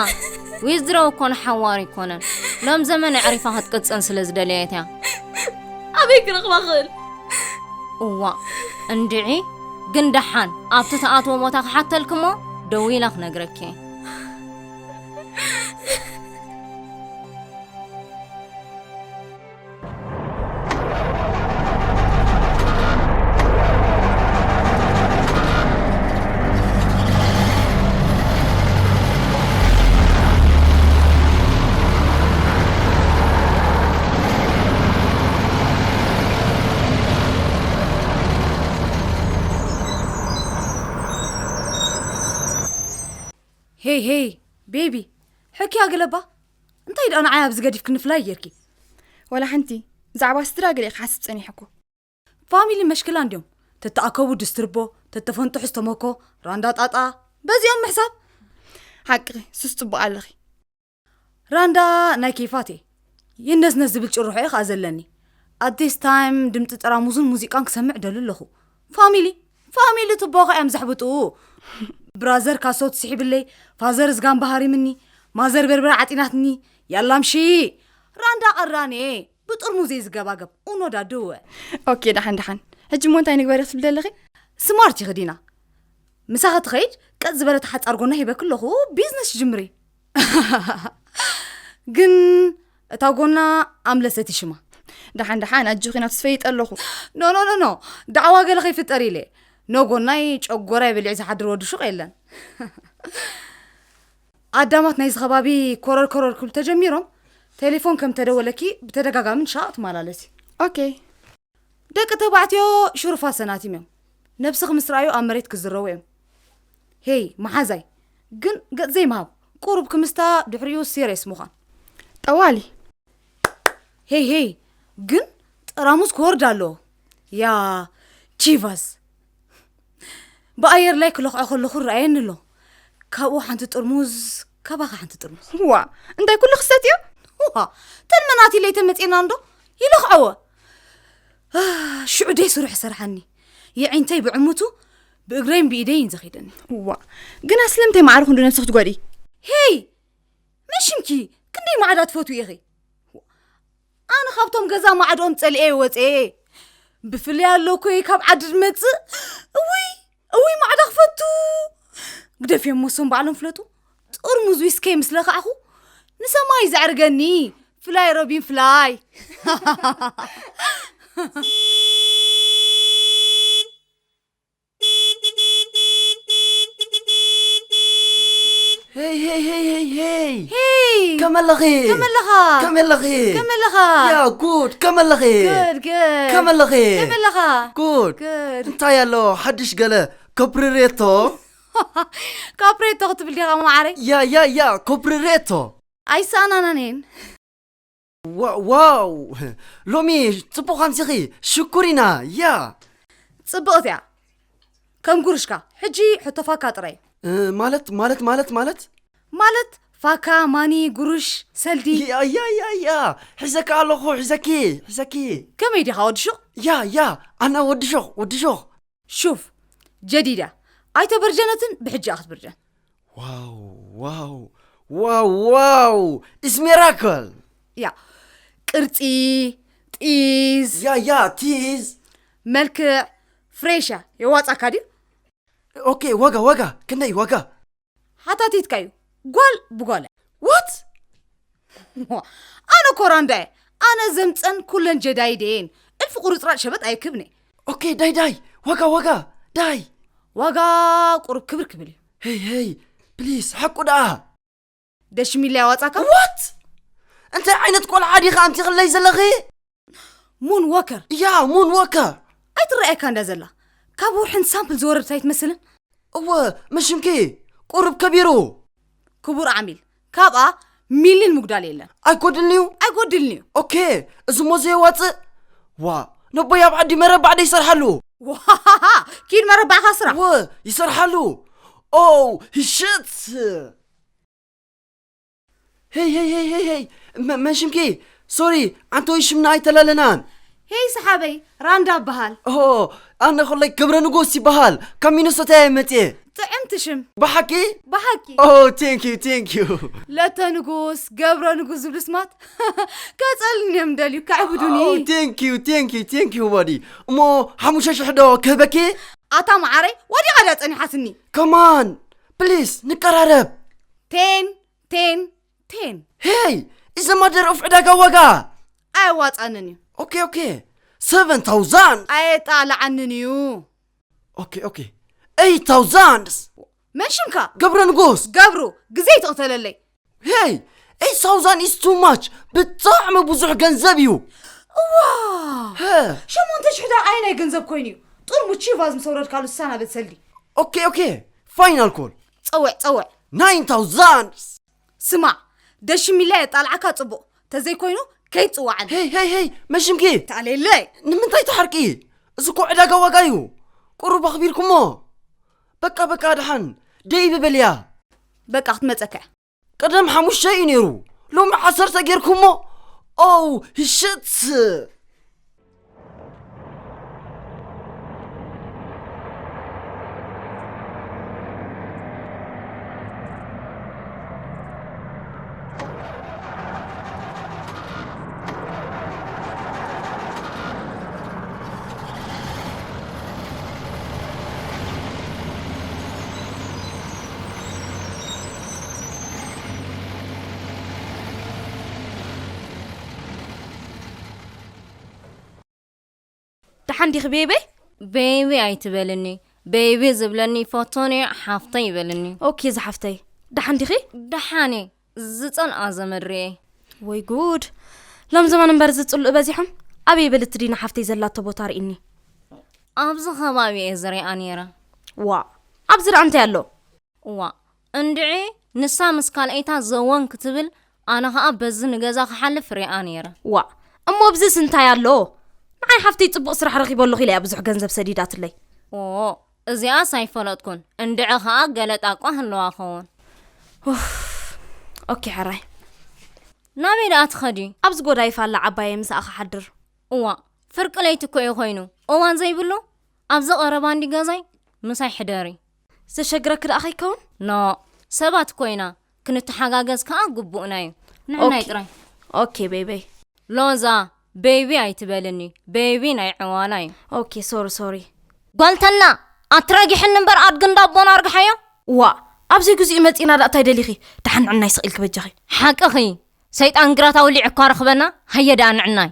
ዊዝድሮው እኮ ንሓዋሩ ኣይኮነን። ሎም ዘመን ኣዕሪፋ ክትቅጽል ስለ ዝደለየት እያ። ኣበይ ክረኽባ ክእል? እዋ፣ እንድዒ፣ ግን ደሓን ኣብቲ ትኣትዎ ቦታ ክሓተልኪ እሞ ደዊለ ክነግረኪ። ሄይ ሄይ ቤቢ፣ ሕክያ ገለባ። እንታይ ደኣ ንዓይ ኣብዚ ገዲፍክኒ ፍላይ ጌርኪ? ዋላ ሓንቲ። ብዛዕባ ስድራ ገለ ክሓስብ ጸኒሐ እኮ። ፋሚሊ መሽክላ እንድዮም። ተተኣከቡ ድስትርቦ፣ ተተፈንጥሑ ዝተመኮ፣ ራንዳ ጣጣ፣ በዚኦም ምሕሳብ። ሓቅኺ፣ ሱስ ጽቡቕ ኣለኺ። ራንዳ ናይ ኬፋት እየ። የነስነስ ዝብል ጭርሖ እየ ኸኣ ዘለኒ። At this time ድምፂ ጠራሙዝን ሙዚቃን ክሰምዕ ደሉ ኣለኹ። ፋሚሊ፣ ፋሚሊ ትቦ ኸ እዮም ዘሕብጡ። ብራዘር ካሶት ስሒብለይ፣ ፋዘር ዝጋምባ ሃሪምኒ፣ ማዘር በርበረ ዓጢናትኒ። ያላምሺ፣ ራንዳ ቀራኔ። ብጥርሙዝ እየ ዝገባገብ። ኡኖ ዳድወ። ኦኬ፣ ደሓን ደሓን። ሕጂ እሞ እንታይ ንግበር ክትብሊ ኣለኺ? ስማርት ኢኺ ዲና። ምሳኺ ትኸይድ ቀጥ ዝበለት ሓጻር ጎና ሂበኪ ኣለኹ፣ ቢዝነስ ጅምሪ። ግን እታ ጎና ኣምለሰት ሽማ። ደሓን ደሓን፣ ኣጆኺ ናብ ትስፈይጠ ኣለኹ። ኖ፣ ኖ፣ ኖ፣ ኖ። ዳዕዋ ገለ ከይፍጠር ኢለ። ኖ ጎናይ ጨጎራይ በሊዑ ዝሓድር ወዲ ሹቕ የለን። ኣዳማት ናይዚ ከባቢ ኮረር ኮረር ክብሉ ተጀሚሮም፣ ቴሌፎን ከም ተደወለኪ ብተደጋጋሚ ንሻቕ ትመላለሲ። ኦኬ። ደቂ ተባዕትዮ ሽሩፋት ሰናቲም እዮም። ነብስኺ ምስ ረኣዩ ኣብ መሬት ክዝረቡ እዮም። ሄይ፣ መሓዛይ፣ ግን ገጽ ዘይምሃብ፣ ቁሩብ ክምስታ ድሕሪኡ ሲርየስ ምዃን። ጠዋሊ። ሄይ፣ ሄይ፣ ግን ጠራሙዝ ክወርድ ኣለዎ። ያ ቺቫስ። ብኣየር ላይ ክለኽዖ ከለኹ ይረኣየኒ ኣሎ። ካብኡ ሓንቲ ጥርሙዝ፣ ካባኻ ሓንቲ ጥርሙዝ። ዋ፣ እንታይ ኩሉ ክሰትዮ? ዋ፣ ተን መናት ኢለይ ተመጺና እንዶ ይለኽዐወ። ኣህ፣ ሽዑ ደይ ስሩሕ ሰርሓኒ። የዒንተይ ብዕሙቱ፣ ብእግረይን ብኢደይን ዘኺደኒ። ዋ፣ ግና ስለምንታይ ማዕረ ክንዱ ነብስኺ ትጎድኢ? ሄይ፣ መን ሽምኪ? ክንደይ ማዕዳ ትፈትዊ ኢኺ? ኣነ ካብቶም ገዛ ማዕድኦም ጸሊኤ ወጸ። ብፍላይ ኣለኩ ካብ ዓዲ ድመጽእ። እውይ፣ እውይ ማዕዳ ክፈቱ። ግደፍዮም፣ መሶም ባዕሎም ፍለጡ። ጥርሙዝ ዊስከይ ምስ ለካዕኹ ንሰማይ ዘዕርገኒ። ፍላይ ሮቢን ፍላይ። ሄይ ሄይ ሄይ ሄይ ሄይ! ሄይ! ከመለኺ? ከመለኻ? ከመለኺ? ከመለኻ? ያ ጉድ! ከመለኺ? ጉድ፣ ጉድ። ከመለኺ? ከመለኻ? ጉድ! ጉድ። እንታይ ኣሎ ሓድሽ ገለ ኮፕሪሬቶ? ካፕሬቶ ክትብል ዲኻ ማዓረይ? ያ ያ ያ ኮፕሪሬቶ። ኣይሰኣናናን እየን። ዋ- ዋው! ሎሚ ጽቡቕ ኣምሲኺ፣ ሽኩር ኢና። ያ! ጽብቕቲ እያ። ከም ጉርሽካ። ሕጂ ሕቶ ፋካ ጥራይ። እ፣ ማለት፣ ማለት፣ ማለት፣ ማለት? ማለት ፋካ፣ ማኒ፣ ጉሩሽ፣ ሰልዲ። ያ፣ ያ፣ ያ፣ ያ! ሒዘካ ኣለኹ፣ ሒዘኪ፣ ሒዘኪ። ከመይ ዲኻ ወዲ ሹቕ? ያ፣ ያ! ኣና ወዲ ሾኽ፣ ወዲ ሾኽ። ሹፍ፣ ጀዲዳ፣ ኣይተበርጀነትን ብሕጂ እያ ክትብርጀን። ዋው ዋው ዋው ዋው! It's miracle! ያ፣ ቅርጺ፣ ጢዝ፣ ያ ያ፣ ቲዝ። መልክዕ፣ ፍሬሽ እያ። የዋጻካ ድዩ? ኦኬ፣ ዋጋ ዋጋ ክንደይ ዋጋ? ሓታቲትካ እዩ። ጓል ብጓል እያ። What? ኣነ ኮራንዳ እየ። ኣነ ዘምፀን ኩለን ጀዳይድ እየን። እልፊ ቁርፅራጭ ሸበጥ ኣይክብን እየ። ኦኬ ዳይ ዳይ ዋጋ ዋጋ ዳይ ዋጋ ቁሩብ ክብር ክብል እዩ። ሄይ ሄይ ፕሊስ ሓቁ ደኣ ደሽሚላ ያዋፃካ ዋት እንታይ ዓይነት ቆልዓ ዲኻ ኣምቲኽለይ ዘለኺ ሙን ወከር ያ ሙን ወከር ኣይትረኣየካ እንዳ ዘላ ካብ ውርሕን ሳምፕል ዝወረድት ኣይትመስልን። እወ መሽምኪ ቁሩብ ከቢሩ ክቡር ዓሚል ካብኣ ሚሊን ምጉዳል የለን። ኣይጎድልንዩ ኣይጎድልንዩ። ኦኬ እዚ ሞ ዘየዋፅእ ዋ ነቦይ ኣብ ዓዲ መረባዕ ደ ይሰርሓሉ ዋሃሃ ኪድ መረባዕካ ስራሕ ወ ይሰርሓሉ ኦ ሂሽት ሄይ ሄይ ሄይ ሄይ ሄይ መ- መሽምኪ ሶሪ ኣንተ ወይ ሽምና ኣይተላለናን ሄይ ሰሓበይ ራንዳ በሃል። ኦ ኣነ ኮለይ ገብረ ንጉስ ይበሃል ካብ ሚኒሶታ እየ መፅየ ጥዕምቲ ሽም ብሓቂ ብሓቂ ኦ ቴንክ ዩ ቴንክ ዩ ለተ ንጉስ ገብረ ንጉስ ዝብሉ ስማት ከፀልኒ እዮም ደልዩ ከዕብዱኒ። ቴንክ ዩ ቴንክ ዩ ቴንክ ዩ ወዲ እሞ ሓሙሽተ ሽሕ ዶ ክህበኪ ኣታ መዓረይ ወዲቓ ድያ ፀኒሓትኒ። ከማን ፕሊስ ንቀራረብ ቴን ቴን ቴን ሄይ ኢዘ ማደር ኦፍ ዕዳጋ ዋጋ ኣየዋፃንን እዩ። ኦኬ ኦኬ ሰቨን ታውዛንድ ኣየጣልዓንን እዩ። ኦኬ ኦኬ ኤይት ታውዛንድ መን ሽምካ ገብረ ንጉስ ገብሩ ግዜ ይትቕተለለይ። ሄይ ኤይት ታውዛንድ ኢስ ቱ ማች ብጣዕሚ ብዙሕ ገንዘብ እዩ እዋ ሀ ሸሞንተ ሽሕ ዳር ኣየናይ ገንዘብ ኮይኑ እዩ? ጥርሙዝ ቺቫዝ ምስ ኣውረድካሉ ስሳና በትሰልዲ ኦኬ ኦኬ ፋይናል ኮል ፀውዕ ፀውዕ ናይን ታውዛንድ ስማዕ ደሽሚላ የጣልዓካ ፅቡቕ ተዘይኮይኑ ከይትፅዋዓኒ ሄይ ሄይ ሄይ መሽምኪ ታሌለይ ንምንታይ ትሓርቂ እዚ እኮ ዕዳጋ ዋጋ እዩ ቁሩብ ኣኽቢርኩሞ በቃ በቃ ድሓን ደይቢ በልያ በቃ ክትመፀካ እያ። ቀደም ሓሙሽተ እዩ ነይሩ ሎሚ ዓሰርተ ጌርኩሞ ኦው ህሽት ደሓን ዲኺ ቤበይ? ቤቢ ኣይትበልኒ። ቤቢ ዝብለኒ ይፈቶን እየ፣ ሓፍተይ ይበልኒ። ኦኬ ዝሓፍተይ። ደሓን ዲኺ? ደሓን እየ። ዝጸልኣ ዘመድ ርእየ። ወይ ጉድ። ሎም ዘመን እምበር ዝጽልኡ በዚሖም። ኣበይ በልቲ ዲና ሓፍተይ ዘላቶ ቦታ ርኢኒ። ኣብዚ ከባቢ እየ ዝሪኣ ነይረ። ዋ፣ ኣብዚ ደኣ እንታይ ኣሎ? እዋ፣ እንድዒ ንሳ ምስ ካልኣይታ ዘወን ክትብል ኣነ ኸኣ በዚ ንገዛ ክሓልፍ ሪኣ ነይረ። ዋእ፣ እሞ ኣብዚስ እንታይ ኣሎ? ንዓይ ሓፍተይ ጽቡቕ ስራሕ ረኺበ ኣለኹ ኢላ እያ ብዙሕ ገንዘብ ሰዲዳትለይ። ኦ፣ እዚኣስ ኣይፈለጥኩን። እንድዒ ኸኣ ገለ ጣቋ ህልዋ ኸውን። ኡፍ፣ ኦኬ ሕራይ። ናበይ ደኣ ትኸዲ? ኣብዚ ጎዳይፍ ኣላ ዓባየይ ምሳኣ ክሓድር። እዋ፣ ፍርቂ ለይቲ እኮ እዩ ኮይኑ። እዋን ዘይብሉ? ኣብዚ ቀረባ እንዲ ገዛይ ምሳይ ሕደሪ። ዘሸግረኪ ደኣ ከይከውን? ኖ፣ ሰባት እኮ ኢና፣ ክንተሓጋገዝ ከኣ ግቡእና እዩ። ንዕናይ ጥራይ። ኦኬ ቤበይ። ሎዛ፣ ቤቢ ኣይትበልኒ፣ ቤቢ ናይ ዕዋላ እዩ። ኦኬ፣ ሶሪ፣ ሶሪ። ጓልተና፣ ኣትረጊሕኒ እምበር ኣድጊ እንዳቦና ኣርግሓዮ። ዋ፣ ኣብ ዘይግዚኡ መጺእና ደኣ እንታይ ደሊኺ? ደሓን ንዕናይ ስቕ ኢልኪ በጃኺ። ሓቅኺ፣ ሰይጣን ግራት ኣውሊዑ እኳ ረኽበና፣ ሃየ ደኣ ንዕናይ።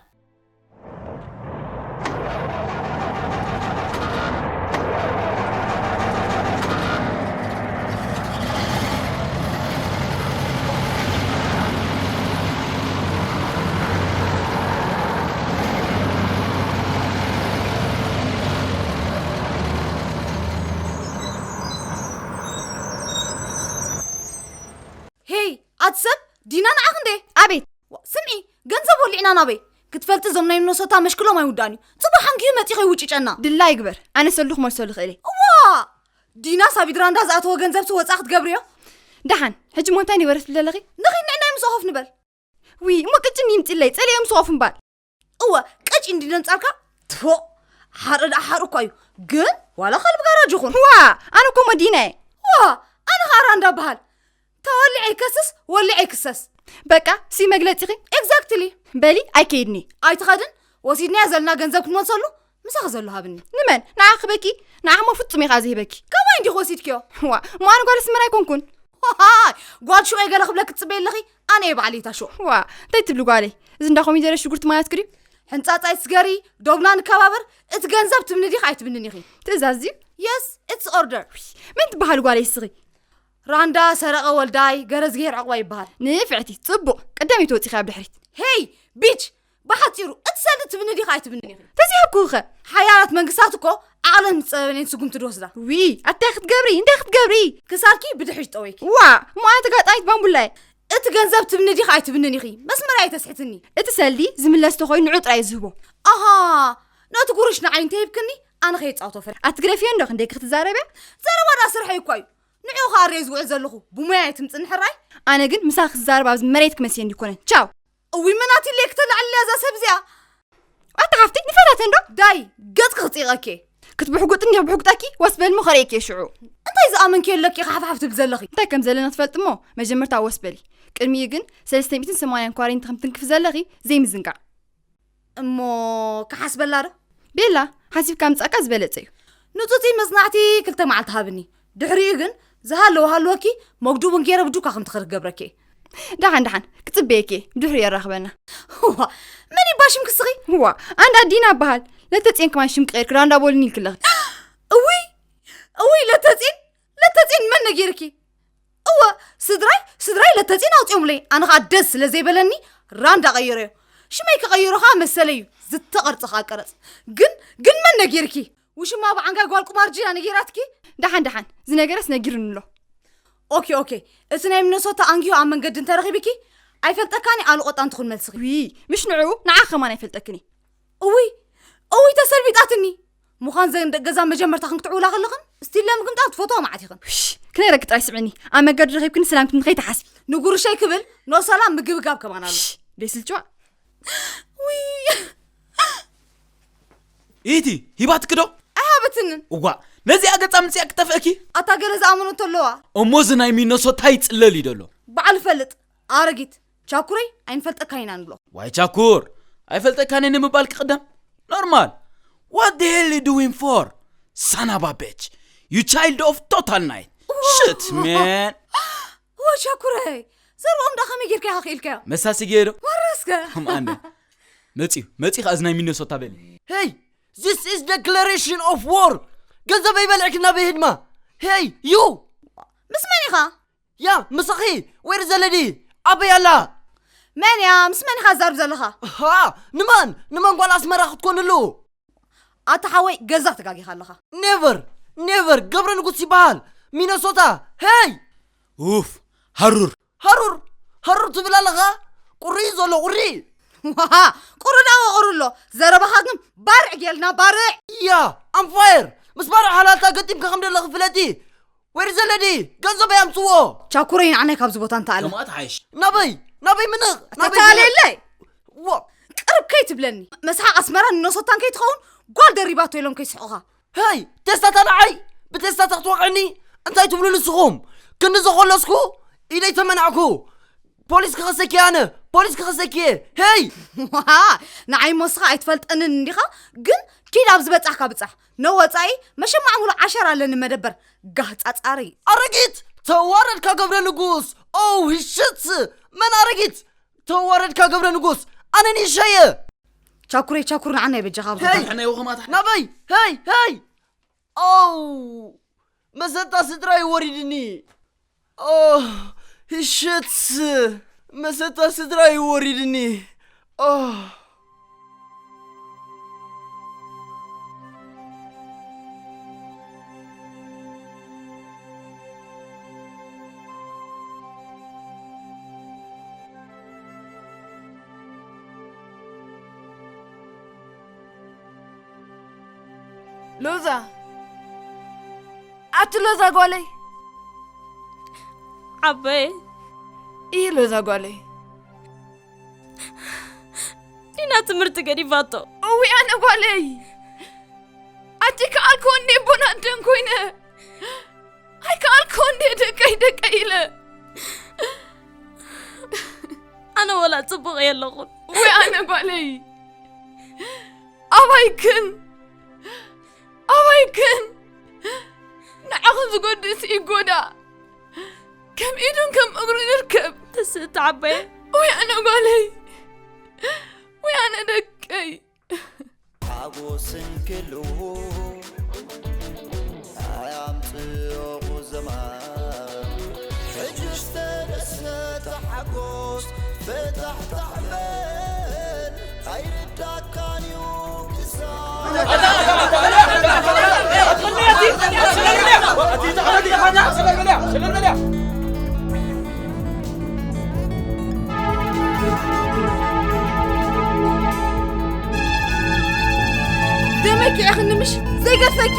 ሄይ ኣቲ ሰብ ዲና ንዓኽ እንዴ? ኣቤት። ዋ፣ ስምዒ፣ ገንዘብ ወሊዕና ናበይ ክትፈልጢ እዞም ናይ ሚነሶታ መሽክሎም ኣይውዳእን እዩ። ጽቡቅ ሓንጊዩ መጺ ከይውጭጨና። ድላ ይግበር። ኣነ ሰሉ ክመልሰሉ ክእል እየ። እዋ፣ ዲናስ ኣብ ኢድራንዳ ዝኣተወ ገንዘብሲ ወጻ ክትገብርዮ። ደሓን ሕጂ ሞ እንታይ ንበረት ትብሊ ኣለኺ? ንኺድ ንዕናይ ምስኦ ኮፍ ንበል። ውይ እሞ ቅጭን ይምፅለይ ፀሊኦም ስቆፍ እምባል። እወ ቀጭን ድዩ ደንፃርካ? ትፎ፣ ሓርኢ ደኣ ሓርኢ እኳ እዩ። ግን ዋላ ከልቢ ጋራጅ ይኹን። ዋ፣ ኣነ እኮ መዲና እየ። ዋ፣ ኣነ ኸዓ ራንዳ እበሃል። ተወሊዐ ይከስስ ወሊዐ ይክሰስ። በቃ ሲ መግለፂኺ። ኤግዛክትሊ። በሊ ኣይከይድኒ። ኣይትኸድን። ወሲድናዮ ዘለና ገንዘብ ክንመልሰሉ ምሳኺ ዘሎ ሃብኒ። ንመን ንዓኺ በኪ? ንዓኺ እሞ ፍፁም እየ ከዓ ዘይህበኪ። ካባይ እንዲኺ ወሲድክዮ? ዋ፣ እሞ ኣነ ጓል ኣስመራ ኣይኮንኩን። ሃይ፣ ጓል ሹቐይ ገለ ክብለኪ ትጽበይ ኣለኺ? ኣነ እየ ባዕለይ እታ ሹቕ። ዋ፣ እንታይ ትብሊ ጓለይ? እዚ እንዳ ኮሚደረ ሽጉርቲ ማለት ክድዩ? ሕንጻጻይ ትስገሪ፣ ዶብና ንከባበር። እቲ ገንዘብ ትብኒ ዲኺ ኣይትብንን ኢኺ? ትእዛዝ ድዩ? Yes, it's order. መን ትበሃል ጓለይ እስኺ? ራንዳ ሰረቐ ወልዳይ ገረዝግሄር ዕቑባ ይበሃል። ንፍዕቲ፣ ጽቡቕ። ቀዳመይቲ ወጺኺ ኣብ ድሕሪት። ሄይ፣ ቢች! ብሓጺሩ፣ እትሰሊ ትብኒ ዲኻ ኣይትብንን ኢኺ? ተዚሃብኩኺ ኸ? ሓያላት መንግስታት እኮ ዓቕለን ዝጸበበን ስጉምቲ ዝወስዳ። ዊ፣ ኣታይ ክትገብሪ? እንታይ ክትገብሪ? ክሳድኪ ብድሕሪት ጠወይኪ። ዋ፣ እሞ ኣነ ተጋጣሚት ባምቡላየ። እቲ ገንዘብ ትብኒ ዲኻ ኣይትብንን ኢኺ? መስመር ኣይተስሕትኒ። እቲ ሰልዲ ዝምለስ ተኾይኑ ንዑ ጥራይ ዝህቦ። ኣሃ፣ ነቲ ጉርሽ ንዓይ እንተሂብክኒ፣ ኣነ ከይጻወቶ ፈል-፣ ኣትግደፍዮ እንዶ ክንደይ ክትዛረብያ? ዘረባ ዳ ስርሐይ እኮ እዩ። ንዑ ከኣ ሬ ዝውዕል ዘለኹ ብሙያ እየ ትምጽኒ ሕራይ? ኣነ ግን ምሳኺ ክዛረብ ኣብዚ መሬት ክመሲየኒ ይኮነን። ቻው። እዊ መናት ኢለ ክተላዕልያ እዛ ሰብ እዚኣ። ኣታ ሓፍተይ ንፈታተ እንዶ? ዳይ፣ ገጽኪ ክጽይቐኪ። ክትብሕጉጥ እንዲኺ ብሕጉጠኪ፣ ወስ በልሞ ከርእየኪ እየ ሽዑ። እንታይ ዝኣመንኪ ኣለኪ ሓፍሓፍ ትብል ዘለኺ? እንታይ ከም ዘለና ትፈልጢ እሞ፣ መጀመርታ ወስ በሊ። ቅድሚኡ ግን ሰለስተ ሚእትን ሰማንያን ኳሬንቲ ከም ትንክፊ ዘለኺ ዘይምዝንጋዕ። እሞ ክሓስበላ ዶ? ቤላ፣ ሓሲብካ ምጻእካ ዝበለጸ እዩ። ንጹጺ መጽናዕቲ ክልተ መዓልቲ ሃብኒ። ድሕሪኡ ግን ዝሃለወ ሃለወኪ መግዱቡን ገይረ ብዱካ ከም ትኸድ ክገብረኪ። ደሓን ደሓን፣ ክጽበየኪ እየ። ድሕሪኡ የራኽበና። ዋ፣ መን ይባ ሽምኪ እስኺ? ዋ፣ ኣንዳ ዲና እበሃል። ለተጽዮን ከማን ሽምኪ ቀይርኪ ራንዳ ቦልኒ ኢልኪ ኣለኺ። እውይ፣ እውይ፣ ለተጽዮን፣ ለተጽዮን መን ነጊርኪ? እወ፣ ስድራይ፣ ስድራይ ለተጽዮን ኣውጺኦምለይ። ኣነ ኸኣ ደስ ስለ ዘይበለኒ ራንዳ ቀይረዮ። ሽመይ ክቐይሮ ኸኣ መሰለይ እዩ። ዝተቐርጸ ኸኣ ቀረጽ። ግን፣ ግን መን ነጊርኪ? ውሽማ ብዓንጋይ ጓል ቁማር ጂና ነጊራትኪ? ደሓን፣ ደሓን፣ ዝነገረስ ነጊሩኒ ኣሎ። ኦኬ፣ ኦኬ። እቲ ናይ ሚነሶታ ኣንጊሆ ኣብ መንገዲ እንተረኺብኪ፣ ኣይፈልጠካን እየ ኣሉ ቆጣን ትኹን መልስኺ። ዊ፣ ምሽ ንዕኡ፣ ንዓ ኸማን ኣይፈልጠክን እየ። እውይ፣ እውይ፣ ተሰልቢጣትኒ። ምዃን ዘን ደቂ ገዛ መጀመርታ ክንክትዕውላ ከለኽን፣ ስቲል ለምግምጣ ትፈትዋ መዓት ኢኽን። ውሽ፣ ክነግረኪ ጥራይ ስምዕኒ። ኣብ መንገዲ ረኺብክኒ ሰላም ክትብልኒ ከይትሓስቢ። ንጉርሸይ ክብል፣ ኖ ሰላም ምግብጋብ ከማን ኣሎ። ውሽ፣ ደይ ስልችዋ። ውይ። ኢቲ፣ ሂባትኪ ዶ? ኣይሃበትንን። እዋ፣ ነዚኣ ገጻ ምጽያ ክጠፍእኪ? ኣታ ገለ ዝኣመነቶ ኣለዋ። እሞ እዚ ናይ ሚነሶታ ይጽለል እዩ ደሎ። ባዕሉ ፈልጥ፣ ኣረጊት። ቻኩረይ፣ ኣይንፈልጠካን ኢና ንብሎ። ዋይ ቻኩር፣ ኣይፈልጠካን እየ ንምባል ክቕደም? ኖርማል። What the hell you doing for? Son of a bitch. You child of total night. Shit, man. ዋ ቻኩረይ፣ ዘርኦም ዳ ከመይ ጌርካ ኢኻ ክኢልካዮ? መሳሲ ገይሩ። ወረስከ። ማነ። መጺኡ፣ መጺኡ ከኣ እዚ ናይ ሚነሶታ በሊ። Hey, this is declaration of war. ገንዘበይ በልዕኪ ናበይ ህድማ? Hey, you. ምስ መን ኢኻ? ያ፣ ምሳኺ፣ where is the lady? ኣበይ ኣላ? መን እያ? ምስ መን ኢኻ ትዛረብ ዘለኻ? ሃ፣ ንማን? ንማን ጓል ኣስመራ ክትኮንሉ? ኣታ ሓወይ፣ ገዛ ተጋጊኻ ኣለኻ። Never, never፣ ገብረ ንጉስ ይበሃል። ሚነሶታ። Hey! ኡፍ፣ ሃሩር። ሃሩር፣ ሃሩር ትብል ኣለኻ? ቁሪ እዩ ዘሎ፣ ቁሪ። ዋሃ፣ ቁሪ ዳኣ ቁሪ ኣሎ። ዘረባኻ ግን ባርዕ ጌልና፣ ባርዕ። ያ፣ I'm fire። ምስ ባርዕ ሃላልታ ገጢምካ ከም ዘለኺ ፍለጢ። Where is the lady? ገንዘበይ ኣምጽዎ። ቻኩረይ ንዓናይ ካብዚ ቦታ እንተኣለ። ከምኣ ትሓይሽ። ናበይ? ናበይ ምንቕ? ናበይ ምንቕ? ተታለለይ። ዎ። ቅርብ ከይትብለኒ። መስሓቕ ኣስመራ ንነሶታን ከይትኸውን ጓል ደሪባቶ ኢሎም ከይስሕቑኻ። ሄይ፣ ቴስታታ ንዓይ ብቴስታታ ክትወቕዕኒ? እንታይ ትብሉ ንስኹም? ክንዲ ዘኾለስኩ ኢደይ ተመናዕኩ። ፖሊስ ክኸሰኪ ኣነ፣ ፖሊስ ክኸሰኪ እየ። ሄይ! ንዓይ ሞስኻ ኣይትፈልጠንን እንዲኻ፣ ግን ኪድ ኣብ ዝበጻሕካ ብጻሕ። ነወጻኢ መሸማዕ ሙሉ ዓሸር ኣለኒ መደበር። ጋህ ጻጻሪ። ኣረጊት! ተዋረድካ ገብረ ንጉስ! ኦ፣ ህሽት! መን ኣረጊት? ተዋረድካ ገብረ ንጉስ! ኣነ ንእሸየ! ቻኩረይ፣ ቻኩር ንዓና ይበጃኻ ኣብ ሄይ! ንሕና ይወኸማት። ናበይ? ሄይ! ሄይ! ኦ! መሰታ ስድራይ ወሪድኒ። ኦ፣ ህሽት! መሰታ ስድራይ ወሪድኒ። ኦ። ሎዛ፣ ኣቲ ሎዛ ጓለይ። ዓበየ። እይ ሎዛ ጓለይ። ዲና ትምህርቲ ገዲፋቶ። እዊ ኣነ ጓለይ። ኣቲ ከኣልኮ እንዴ ቦና ደን ኮይነ። ኣይከኣልኮ እንዴ ደቀይ ደቀይ ኢለ። ኣነ ወላ ጽቡቕ እየ ኣለኹ። እዊ ኣነ ጓለይ። ኣባይክን፣ ኣባይክን ንዓኽን ዝጎድእስ ይጎዳእ። ከም ኢዱን ከም እግሩን ይርከብ። ተስእቲ ዓባየ። ወይ ኣነ ጓለይ፣ ወይ ኣነ ደቀይ። ሓጎስን ክልዎ ኣያምጽኦ ዘማን። ሕጅስ ተደሰተ ሓጎስ ፍታሕታሕ በል። ኣይርዳካን እዩ ክሳብ ደመኪ ኢኽኒ ምሽ ዘይገድፈኪ።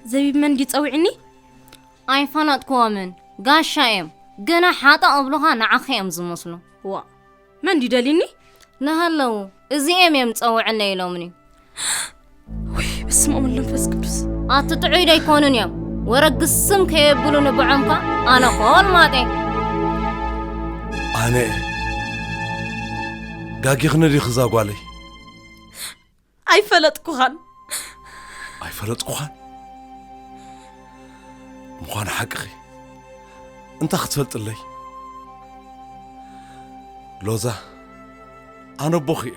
ዘቢብ መን ድዩ ጸዊዕኒ? ኣይፈለጥክዎምን። ጋሻ እዮም። ገና ሓጠ እብሉኻ ንዓኺ እዮም ዝመስሉ። ዋ፣ መን ድዩ ደልዩኒ? ንሃለዉ እዚኦም እዮም ጸውዕለይ ኢሎምኒ። ወይ በስመ ኣብ ወወልድ ወመንፈስ ቅዱስ። ኣቲ ጥዑይ ዶ ኣይኮኑን እዮም? ወረ ግስም ከየብሉ ንብዖምካ ኣነ ኮል ማጤ። ኣነ ጋጊኽኒ ዲኺ እዛ ጓለይ? ኣይፈለጥኩኻን። ኣይፈለጥኩኻን? ምዃኑ ሓቅኺ። እንታይ ክትፈልጥለይ? ሎዛ፣ ኣነ ኣቦኺ እየ።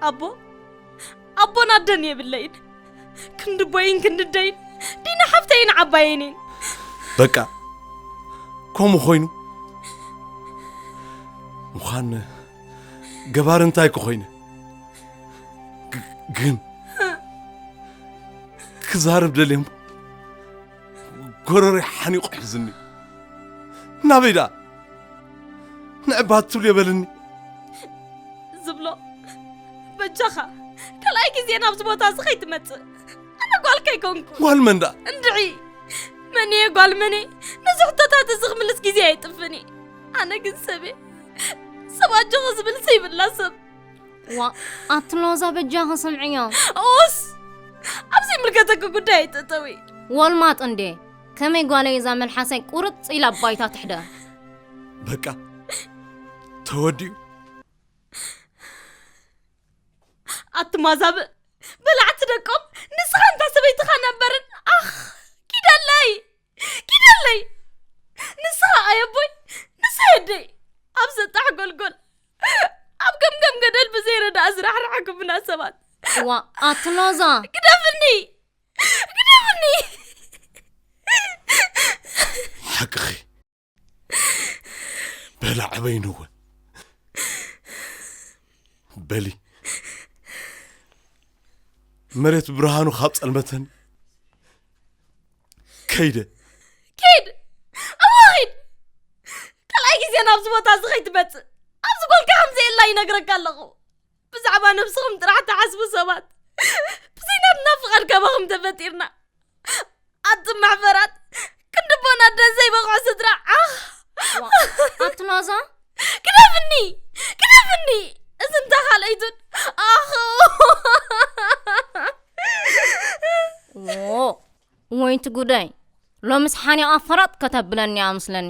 ኣቦ? ኣቦን ኣደን የብለይን። ክንዲ ኣቦይን ክንዲ ኣደይን ዲና ሓፍተይን ዓባየይን እየን። በቃ፣ ከምኡ ኮይኑ ምዃን ገባሪ እንታይ ክኾይነ? ግ-፣ ግን ክዛረብ ደልየ እሞ ጎረሮይ ሓኒቑ ሒዝኒ። ናበይ ደኣ? ንዕባ ትብልዮ በልኒ። ዝብሎ፣ በጃኻ ካልኣይ ግዜ ናብዚ ቦታ እዚ ከይትመጽእ። ኣነ ጓልካ ኣይኮንኩ። ጓል መን ደኣ? እንድዒ፣ መን እየ ጓል መን እየ? ነዚ ሕቶታት እዚ ክምልስ ግዜ ኣይጥፍን እየ። ኣነ ግን ሰብ እየ። ሰብ ኣጆኺ ዝብል ዘይብላ ሰብ። ዋ፣ ኣቲ ሎዛ በጃኺ ስምዕዮ። ኦስ! ኣብዚ ይምልከተኪ ጉዳይ ኣይትእተዊ። ወልማጥ እንዴ፣ ከመይ ጓለይ እዛ መልሓሰይ ቁርጽ ኢላ ኣብ ባይታ ትሕደር። በቃ፣ ተወዲኡ። ኣቲ ማዛብእ፣ በላዕቲ ደቆም፣ ንስኻ እንታ ሰበይትኻ ነበርን፣ ኣኽ፣ ኪደለይ! ኪደለይ! ንስኻ ኣየቦይ፣ ንሳ የደይ፣ ኣብ ዘጣሕ ጎልጎል፣ ኣብ ገምገም ገደል ብዘይ ረዳእ ዝራሕራሕኩምና ሰባት። ዋ፣ ኣቲ ሎዛ! ግደፍኒ! ግደፍኒ! ሓቅኺ። በላ ዕበይ ነወ። በሊ። መሬት ብርሃኑ ካብ ጸልመተኒ ከይደ። ኪድ! እሞ ኪድ! ካልኣይ ግዜ ናብዚ ቦታ እዚ ከይትመጽእ። ኣብዚ ጓልካ ከም ዘየላ ይነግረካ ኣለኹ። ብዛዕባ ነብስኹም ጥራሕ ትሓስቡ ሰባት። ብዘይ ናትና ፍቓድ ካባኹም ተፈጢርና። ኣቱም መሕፈራት፣ ክንዲ ኣቦን ኣደን ዘይበቕዑ ስድራ። ዓኽ! ዋ፣ ኣቲ ሎዛ? ግደፍኒ! ግደፍኒ! እዚ እንታ ካልኣይቱን። ኣኽ! ዎ፣ ወይንቲ ጉዳይ። ሎምስ ሓኒቓ ፈረጥ ከተብለኒ እያ ምስለኒ።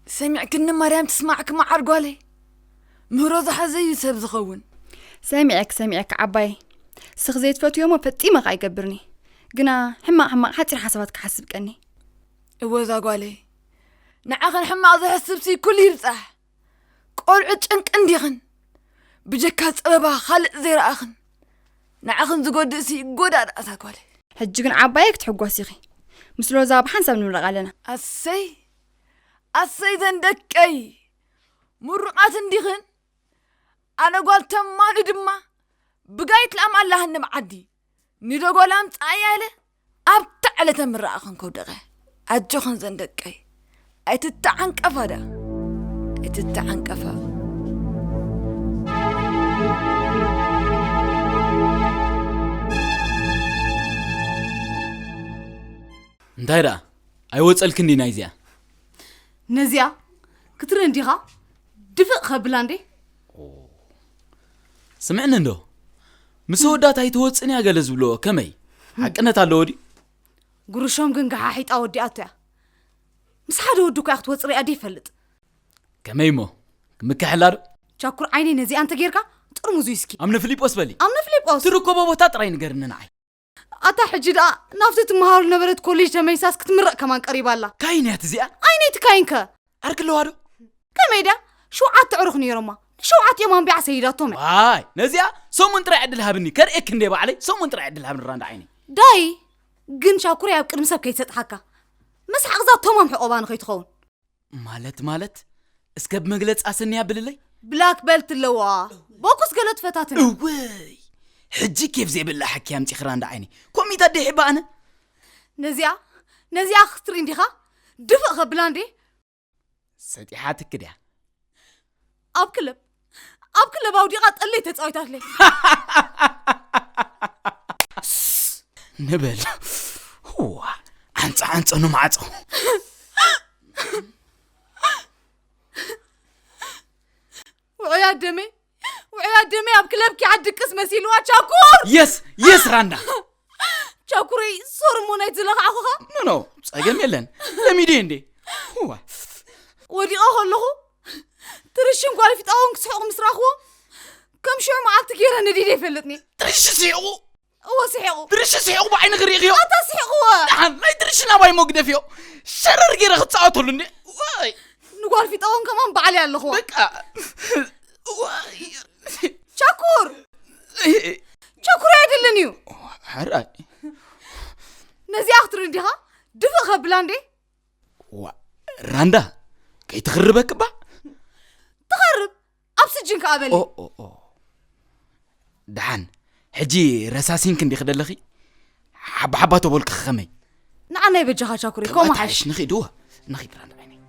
ሰሚዕክኒ ማርያም ትስማዕኪ መዓር ጓለይ። ምህሮ ዝሓዘ እዩ ሰብ ዝኸውን። ሰሚዐክ፣ ሰሚዐክ ዓባይ። ስኽ ዘይትፈትዮ እሞ ፈጺመ ከኣ ኣይገብርኒ። ግና ሕማቕ ሕማቕ ሓጺር ሓሳባት ክሓስብ ቀኒ። እወ እዛ ጓለይ። ንዓኽን ሕማቕ ዝሕስብሲ ኩሉ ይብጻሕ። ቆልዑ ጭንቂ እንዲኽን። ብጀካ ጸበባ ካልእ ዘይረኣኽን። ንዓኽን ዝጎድእሲ ጎዳእ ደኣ እዛ ጓለይ። ሕጂ ግን ዓባየ ክትሕጎስ ኢኺ። ምስ ሎዛ ብሓንሳብ ንምረቕ ኣለና። ኣሰይ! ኣሰይ ዘን ደቀይ! ምሩቓት እንዲኽን? ኣነ ጓል ተማሉ ድማ ብጋይት ላም ኣላህኒ ብዓዲ። ንዶ ጓል ኣምጽኣያ ኢለ ኣብታ ዕለተ ምረቓኽን ከውደቐ። ኣጆኽን ዘን ደቀይ። ኣይትተዓንቀፋ ደኣ። ኣይትተዓንቀፋ። እንታይ ደኣ? ኣይወጸልክን ድዩ ናይዚኣ? ነዚኣ ክትርኢ እንዲኻ? ድፍእ ከብላ እንዴ? ስምዕኒ እንዶ፣ ምስ ወዳት ኣይትወጽን እያ ገለ ዝብልዎ፣ ከመይ? ሓቅነት ኣለዎ ድዩ? ጉርሾም ግን ገሓሒጣ ወዲኣቶ እያ። ምስ ሓደ ወዲ እኮ እያ ክትወጽእ ሪኣ ድይፈልጥ። ከመይ እሞ? ክምክሐላ ዶ? ቻኩር ዓይነይ ነዚኣ እንተ ጌርካ ጥርሙዝ ዊስኪ። ኣምነ ፊሊጶስ በሊ። ኣምነ ፊሊጶስ። ትርከቦ ቦታ ጥራይ ንገርኒ ንዓይ። ኣታ ሕጂ ደኣ ናብቲ ትመሃሩ ነበረት ኮሌጅ ተመይሳስ ክትምረቕ ከማን ቀሪባ ኣላ። ካይን እያ እዚኣ? ኣይነይቲ ካይንከ? ዓርኪ ኣለዋ ዶ? ከመይ ድያ? ሸውዓተ ዕሩኽ ነይሮማ። ንሸውዓቲኦም ኣንቢዓ ሰይዳቶም እያ። ዋይ፣ ነዚኣ ሰሙን ጥራይ ዕድል ሃብኒ። ከርእየኪ እንደ ባዕለይ ሰሙን ጥራይ ዕድል ሃብኒ ራንዳ ዓይነይ። ዳይ፣ ግን ቻኩረይ ኣብ ቅድሚ ሰብ ከይትሰጥሓካ። መስሓቕ እዛ ተማም ሕቖባ ንኸይትኸውን። ማለት፣ ማለት? እስከ ብመግለጺ ኣሰንያ ብልለይ። ብላክ በልት ኣለዋ። ቦኩስ ገለ ትፈታትን። እወይ! ሕጂ ኬፍ ዘይብላ ሓኪ ኣምጺኺ ራንዳ ዓይነይ። ኮሚታ ደይ ሕባ ኣነ? ነዚኣ፣ ነዚኣ ክትርኢ እንዲኻ? ድፍእ ከብላ እንዴ? ሰጢሓትኪ ድያ? ኣብ ክለብ፣ ኣብ ክለብ ኣውዲቓ ጠለይ ተጻዊታትለይ። ንበል። ዋ፣ ዓንጸ ዓንጸ ንማዕጾ። ውዑያት ደመይ፣ ውዑያት ደመይ ኣብ ክለብ ኪዓ ድቅስ መሲልዋ ቻኩር! የስ፣ የስ ራንዳ። ቻኩረይ፣ ሶሪ እሞ ናይቲ ዝለኻዕኹኻ። ኖ፣ ኖ፣ ጸገም የለን። ለሚዴ እንዴ? ዋ። ወዲቐ ከለኹ፣ ትርሽን ጓል ፊጣውን ክስሕቑ ምስ ረኣኽዎም፣ ከም ሽዑ መዓልቲ ገይረ ነዲደ ይፈልጥኒ። ትርሽ ስሒቑ? እወ፣ ስሒቑ። ትርሽ ስሒቑ ብዓይንኺ ርኢኽዮ? ኣታ ስሒቑዎ። ደሓን፣ ናይ ትርሽ ናባይ እሞ ግደፍዮ። ሸረር ገይረ ክጻወተሉ እንዴ? ዋይ። ንጓል ፊጣውን ከማን ባዕለይ ኣለኹዎ። በቃ። ዋይ። ቻኩር! ቻኩር ኣይድልን እዩ። ሕራይ። ነዚኣ ክትርኢ እንዲኻ? ድፍእ ከብላ እንዴ? ዋ፣ ራንዳ፣ ከይትኽርበኪ እባ። ትኸርብ፣ ኣብ ስጅን ከኣ በሊ። ኦ፣ ኦ፣ ኦ። ደሓን፣ ሕጂ ረሳሲንኪ እንዲኺ ደለኺ? ሓባ ሓባ ተበልኪ ከመይ? ንዓና ይበጃኻ ቻኩሪ፣ ከምኡ ከምኡ ሓይሽ። ሓይሽ፣ ንኺድ፣ እወ፣ ንኺድ ራንዳ ዓይነይ።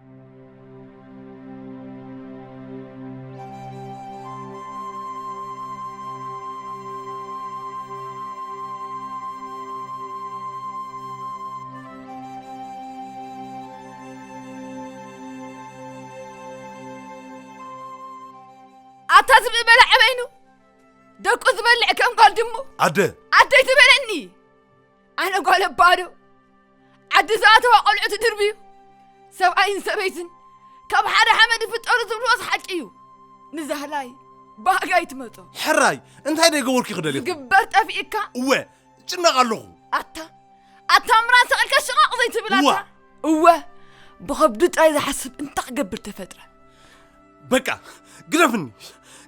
ኣታ ዝብኢ በላዕ በይኑ፣ ደቁ ዝበልዕ ከም ጓል ድሙ። ኣደ። ኣደይ ትበለኒ። ኣነ ጓል ኣባዶ። ዓዲ ዝኣተዋ ቆልዑ ትድርብዩ። ሰብኣይን ሰበይትን ካብ ሓደ ሓመድ ይፍጠሩ ዝብልዎስ ሓቂ እዩ። ንዛህላይ ባህጋይ ትመጾ። ሕራይ፣ እንታይ ደይ ገበርኩ ክደልዩ? ዝግበር ጠፊእካ? እወ፣ ጭነቕ ኣለኹ። ኣታ፣ ኣታ ምራን ሰቐልካ ሽቓቕ ዘይትብል ኣታ። እዋ። እወ፣ ብኸብዱ ጥራይ ዝሓስብ እንታይ ክገብር ተፈጥረ? በቃ፣ ግደፍኒ፣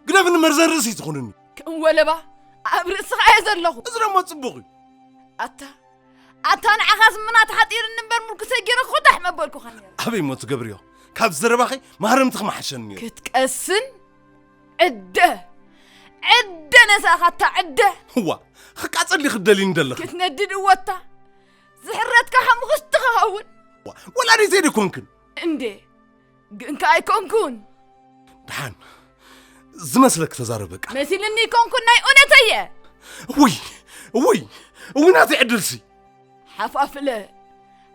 ግደፍኒ መርዘን ርእሲ ትኾንኒ። ከም ወለባ ኣብ ርእስኻ እየ ዘለኹ። እዚ ደሞ ጽቡቕ እዩ። ኣታ፣ ኣታ ንዓኻስ ምና ተሓጺርኒ እምበር ምርኩሰይ ገይረ ክኹታሕ መበልኩኻ ነይረ። ኣበይ እሞ ትገብርዮ? ካብ ዘረባኺ ማህረምትኺ ምሓሸኒ ነይሩ። ክትቀስን ዕደ፣ ዕደ ነሳኻ ኣታ ዕደ። እዋ፣ ክቃጸል ዲኺ ትደልይኒ ዘለኺ? ክትነድድ እወታ። ዝሕረትካ ሓሙኽሽቲ ክኸውን። እዋ፣ ወላዲተይ ዶ ኮንክን? እንዴ፣ ግን ከኣ ኣይኮንኩን። ደሓን፣ ዝመስለኪ ተዛረቢ በቃ። መሲልኒ ኣይኮንኩን፣ ናይ እውነተየ። ውይ፣ ውይ፣ ውይ፣ ናተይ ዕድልሲ። ሓፋፍለ፣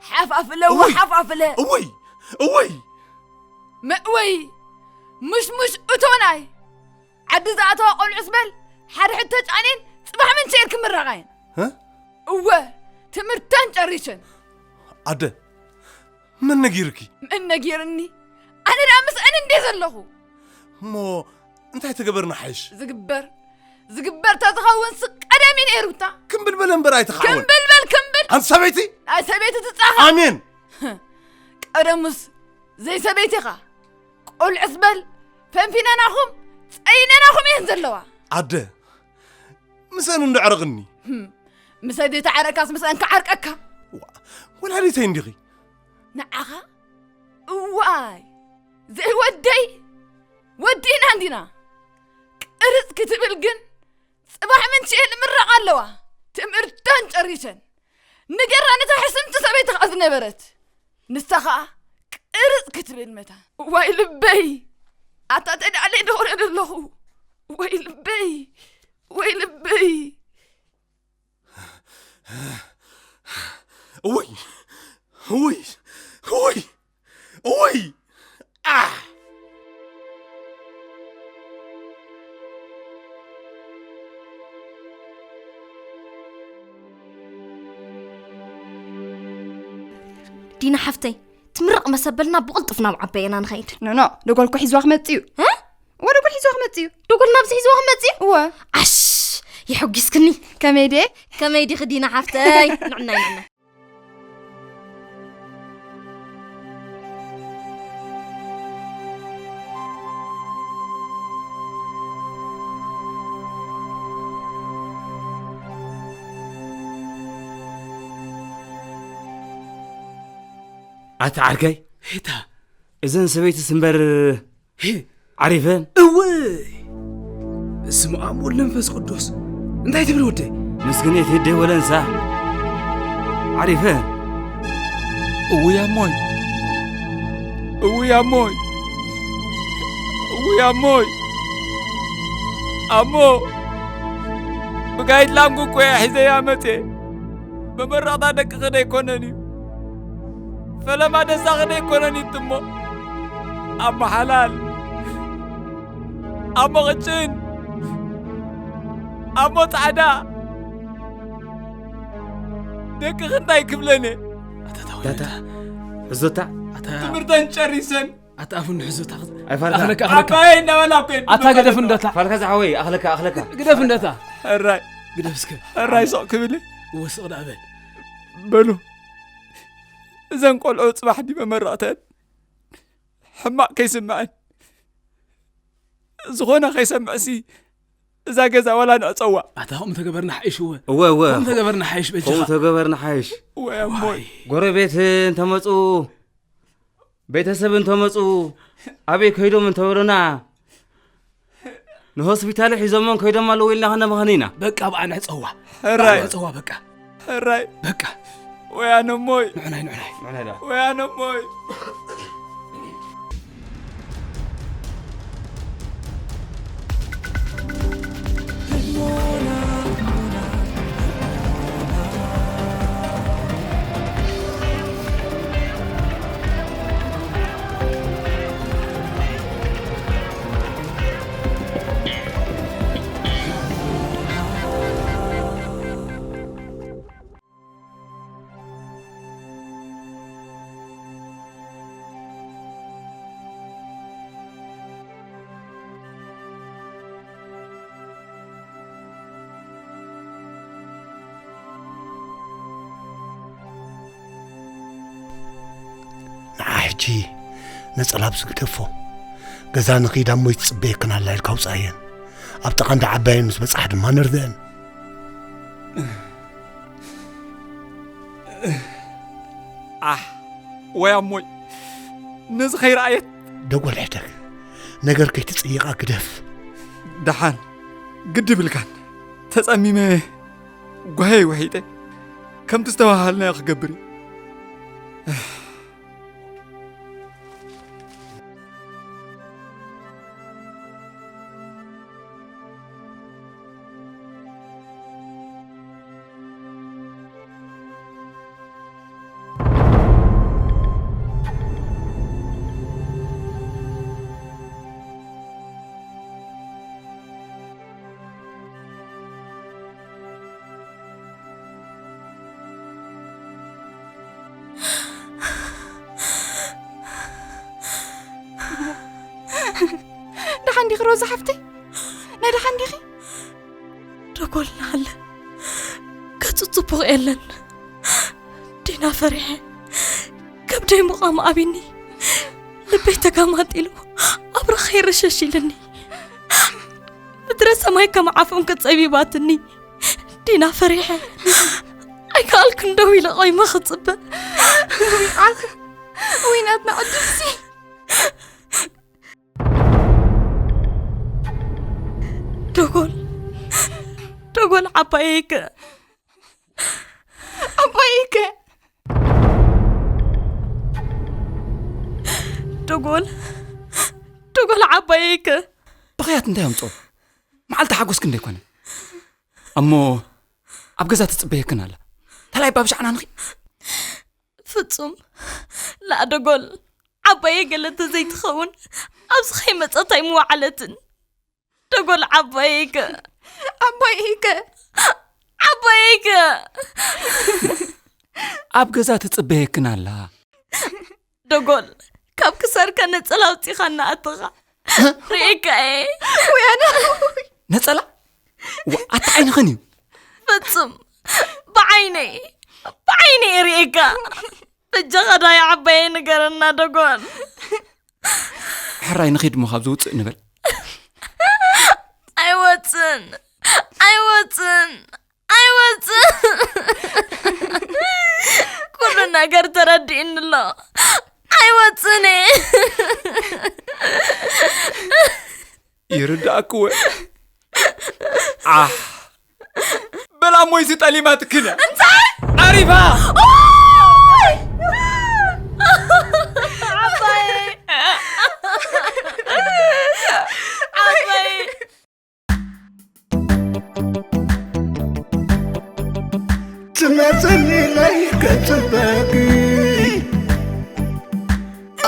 ሓፋፍለ፣ እውይ፣ ሓፋፍለ። እውይ፣ እውይ። መእወይ፣ ምሽሙሽ እቶናይ። ዓዲ ዝኣተዋ ቆልዑስ በል፣ ሓድሕድ ተጫኔን ጽባሕ ምንቸኤን ክምረቓየን። እ? እወ፣ ትምህርተን ጨሪሰን። ኣደ፣ መን ነጊርኪ? መን ነጊርኒ? ኣነ ደኣ ምስአን እንዴ ዘለኹ። እሞ እንታይ ተገበርና ሓይሽ? ዝግበር፣ ዝግበር ተዝኸውን ስቅ ቀደም እዩ ነይሩታ። ክምብል በለ እምበር ኣይተኻዕወን። ክምብል በል፣ ክምብል። ኣንቲ ሰበይቲ? ናይ ሰበይቲ ትጻኻ። ኣሜን። ቀደሙስ ዘይሰበይቲ ኢኻ። ቆልዑስ በል፣ ፈንፊነናኹም፣ ጸይነናኹም እየን ዘለዋ። ኣደ፣ ምስአን እንዶ ዕረቕኒ። ህም፣ ምስኣን ዘይተዓረቅካስ ምስኣን ክዓርቀካ። ዋ፣ ወላዲተይ እንዲኺ። ንዓኻ? እዋይ፣ ዘይወደይ፣ ወዲእና እንዲና። ቅርጽ ክትብል ግን፣ ጽባሕ ምንችኤን ምረቓ ኣለዋ። ትምህርተን ጨሪሰን። ንገራ ነታ ሕስምቲ ሰበይትኻ ዝነበረት። ንሳ ኸኣ ቅርጽ ክትብል መታ። ዋይ ልበይ! ኣታ ተዳዕለ ደወረ ዘለኹ። ወይ ልበይ! ወይ ልበይ! እውይ! ውይ ውይ ውይ! ኣሕ! ዲና ሓፍተይ፣ ትምረቕ መሰበልና ብቕልጡፍ ናብ ዓባይ ኢና ንኸይድ። ኖኖ፣ ደጎልኩ ሒዝዋ ክመጽእ እዩ። እ? እወ፣ ደጎል ሒዝዋ ክመጽእ እዩ። ደጎል ናብዚ ሒዝዋ ክመጽእ እዩ? እወ። ኣሽ፣ የሐጒስክኒ። ከመይ ድየ? ከመይ ዲኺ ዲና ሓፍተይ? ንዕናይ፣ ንዕናይ። ኣታ ዓርከይ፣ ሄታ። እዘን ሰበይትስ እምበር ሄ። ዓሪፈን? እወይ! በስመ ኣብ ወወልድ ወመንፈስ ቅዱስ። እንታይ ትብል ወደይ? ምስግኔት ህደይ ወለንሳ። ዓሪፈን? እውይ ኣሞይ! እውይ ኣሞይ! እውይ ኣሞይ! ኣሞ! ብጋይድ ላንጉ እኮ እየ ሒዘያ መፅየ። መመረቕታ ደቅኺ ደይኮነን እዩ። ፈለማ ደሳኺ ደይኮነን እዩ እሞ። ኣሞ ሓላል። ኣሞ ቅጭን። ኣሞ ፃዕዳ። ደቅኺ እንታይ ክብለን እየ? ኣታ ዳዊት። ዳታ። ሕዞታ። ኣታ ትምህርተን ጨሪሰን። ኣታ ኣፉን ሕዞታ። ኣይፋልካ። ኣኽለካ፣ ኣኽለካ። ዓባየይ እናበላ እኮ እየን ኣታ ግደፍ ዝመላለሳ። እንደታ። ፋልካ ዝሓወይ፣ ኣኽለካ፣ ኣኽለካ። ግደፍ እንደታ። ሕራይ። ግደፍ እስከ። ሕራይ ሱቕ ክብል እየ። እወ ሱቕ ደኣ በል። በሉ። እዘን ቆልዑ ፅባሕ ድዩ መመረቕተን? ሕማቕ ከይስምዐን። ዝኾነ ከይሰምዕሲ እዛ ገዛ ዋላ ንዕፀዋ። ኣታ ከምኡ ተገበርና ሓይሽ እወ። እወ፣ እወ። ከምኡ ተገበርና ሓይሽ በጃኻ። ከምኡ ተገበርና ሓይሽ። ወይ ኣሞይ። ጎረቤት እንተመፁ፣ ቤተሰብ እንተመፁ፣ ኣበይ ከይዶም እንተበሉና፣ ንሆስፒታል ሒዞሞም ከይዶም ኣለዉ ኢልና ከነመኸኒ ኢና። በቃ ብኣ ንዕፀዋ። ሕራይ። ንዕፀዋ በቃ። ሕራይ። በቃ። ወያነ እሞይ። ንዕናይ፣ ንዕናይ። ንዕናይ ዳ። ወያነ እሞይ። ንዓ ሕጂ ነጸላ ኣብዚ ግደፎ። ገዛ ንኺድ ኣሞይ ትጽበየክን ኣላ ኢልካ ኣውጽኣየን። ኣብ ጥቓ እንዳ ዓባየን ምስ በጻሕ ድማ ንርደአን። ዓሕ፣ ወይ ኣሞይ፣ ነዚ ከይረኣየት። ደጎል ሕደግ፣ ነገር ከይትጽይቓ ግደፍ። ደሓን፣ ግዲ ብልካን። ተጸሚመ ጓሄ ውሒጠ፣ ከምቲ ዝተባሃልናዮ ክገብር እዩ። ደሓን ዲኺ ሮዛ ሓፍተይ? ናይ ደሓን ዲኺ? ደጎልና ኣለ። ገጹ ጽቡቕ የለን። ዲና ፈሪሐ። ከብደይ ምቓም ኣቢኒ። ልበይ ተጋማጢሉ። ኣብረኸይ ርሸሽ ኢልኒ። ምድረ ሰማይ ከም ዓፎም ከጸቢባትኒ። ዲና ፈሪሐ። ኣይከኣልኩን ደው ኢለ ቆይመ ክጽበ። ዓኽ፣ ወይ ናትና ዕድልሲ። ደጎል፣ ደጎል ዓባየይከ? ዓባየይከ? ደጎል፣ ደጎል ዓባየይከ? ብኽያት እንታይ ኣምጾ? መዓልቲ ሓጎስኪ እንደ ኣይኮነ። እሞ ኣብ ገዛ ትጽበየክን ኣላ። ተላይ ባብሻዕና ንኺ። ፍጹም። ላእ ደጎል፣ ዓባየይ ገለ ተዘይትኸውን ኣብዚ ከይመጸት ኣይምወዓለትን። ደጎል ዓባየይከ? ዓባየይከ? ዓባየይከ? ኣብ ገዛ ትጽበየክን ኣላ። ደጎል፣ ካብ ክሰርከ ነጸላ ኣውጺኻ እናኣተኻ ርኤካ እየ። ውያና። ነጸላ? ዋ፣ ኣታ ዓይንኽን እዩ። ፍጹም፣ ብዓይነይ፣ ብዓይነይ እየ ርኤካ። በጃኻ ዳይ ዓባየይ ንገረና ደጎል። ሕራይ ንኺድ እሞ ካብ ዝውፅእ ንበል። ኣይወፅን፣ ኣይወፅን፣ ኣይወፅን። ኩሉ ነገር ተረዲእኒ ኣሎ። ኣይወፅን እየ። ይርዳእክወ። ዓሕ። በላ እሞይሲ ጠሊማትክን እያ። እንታይ? ዓሪፋ። ኦይ! ዓባይ። ዓባይ። ትመጽኒ ኢለይ ከጽበኪ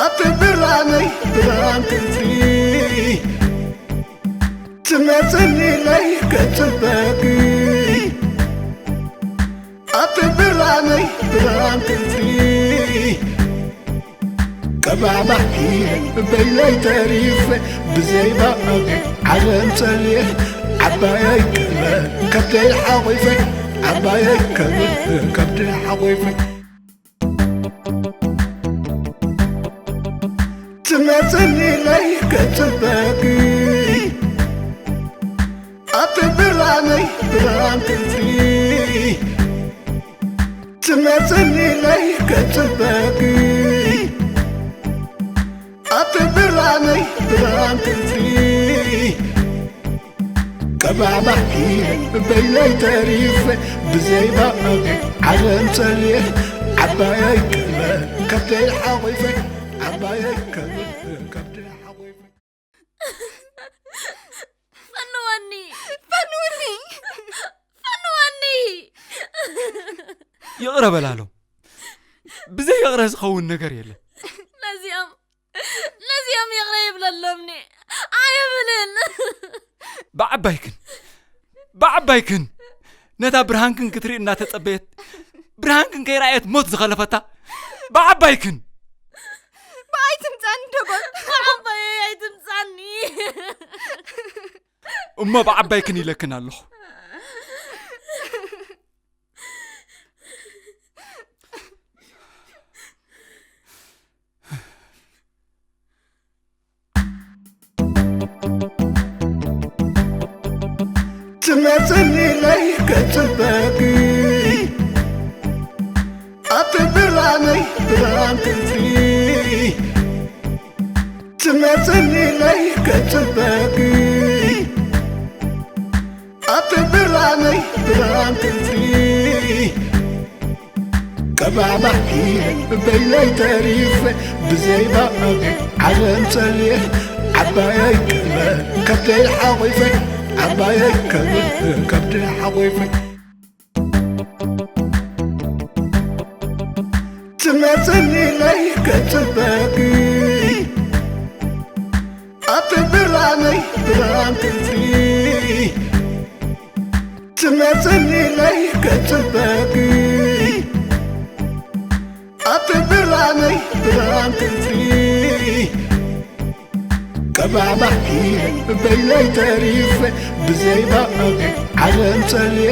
ኣብቲ ብርሃነይ ብርሃን ክንሲ ትመጽኒ ኢለይ ከጽበኪ ኣብቲ ብርሃነይ ብርሃን ክንሲ ቀባባሕ እየ በይነይ ተሪፈ ብዘይ ባዕል ዓለም ጸልየ ዓባየይ ክብረ ከብደይ ሓቑፈ ዓባየይ ክብረ ከብደይ ሓቑፈ ትመጽኒ ኢለይ ከጽበኪ ኣብቲ ብርሃነይ ብርሃን ክንሲ ትመጽኒ ኢለይ ከጽበኪ ኣብቲ ብርሃነይ ብርሃን ክንሲ ቀባባሕ እየ በይነይ ተሪፈ ብዘይ ባዕል ዓለም ጸልየ ዓባየይ ክብረ ከብደይ ሓቑፈ ዓባየይ ክብረ ከብደይ ሓቑፈ ፈንወኒ! ፈንውኒ! ፈንወኒ! ይቕረ በላሎም። ብዘይ ይቕረ ዝኸውን ነገር የለን። ነዚኦም፣ ነዚኦም ይቕረ ይብለሎምኒ። ኣይብልን። ብዓባይክን፣ ብዓባይክን ነታ ብርሃንክን ክትርኢ እናተጸበየት፣ ብርሃንክን ከይረኣየት ሞት ዝኸለፈታ ብዓባይክን። ብኣይ ትምጻኒ ደጎል። ብዓባየይ ኣይትምጻኒ። እሞ ብዓባይክን ኢለክን ኣለኹ። ትመጽኒ ኢለይ ከጽበኪ ኣብቲ ብርሃነይ ብርሃን ክንሲ ትመጽኒ ኢለይ ከጽበኪ ኣብቲ ብርሃነይ ብርሃን ክንሲ ቀባባሕ እየ በይነይ ተሪፈ ብዘይ ባዕል ዓለም ጸልየ ዓባየይ ክብረ ከብደይ ሓቑፈ ዓባየይ ክብረ ከብደይ ሓቑፈ ትመጽኒ ኢለይ ከጽበኪ ኣብቲ ብርሃነይ ብርሃን ክንሲ ትመጽኒ ኢለይ ከጽበኪ ኣብቲ ብርሃነይ ብርሃን ክንሲ ቀባባሕ እየ በይነይ ተሪፈ ብዘይ ባዕል ዓለም ጸልየ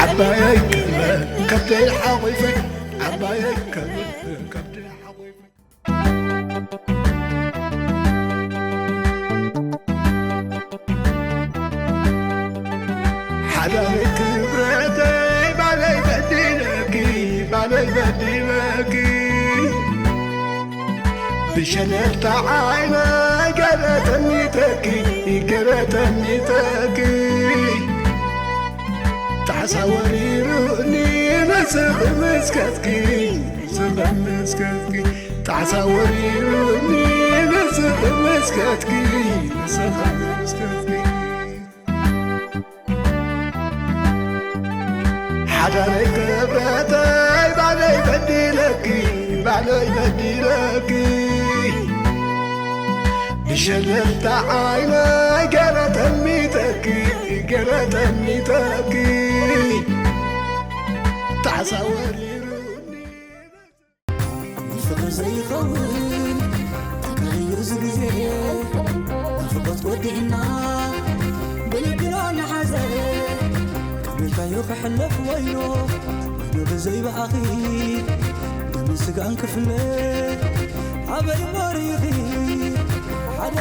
ዓባየይ ክብረ ከብደይ ሓቑፈ ዓባየይ ክብረ ከብደይ ሓቑፈ ሓዳረይ ክብረተይ ባለይ በዲለኪ ባለይ በዲለኪ ብሸለልታ ዓይነይ ገለ ተሚተኪ ገለ ተሚተኪ ጣዕሳ ወሪሩኒ ንስኺ መስከትኪ ንስኺ መስከትኪ ጣዕሳ ወሪሩኒ ንስኺ መስከትኪ ንስኺ መስከትኪ ሓዳረይ ክብረተይ ባለይ በዲለኪ ዓለይ በዲለኪ ብሸለልታ ዓይነይ ገለ ጠሚተኪ ገለ ጠሚተኪ ጣዕሳ ወሪሩኒ። ፍቕሪ ዘይኸውን ተጋይዩ እዚ ግዜ ናፍቖት ወዲእና ብልብና ንሓዘ ከመይካዮ ክሕለፍ ወይኖ ወይኖ ብዘይ ብኣኺ ደምን ስጋን ክፍለ ኣበይ መሪኺ ሓደ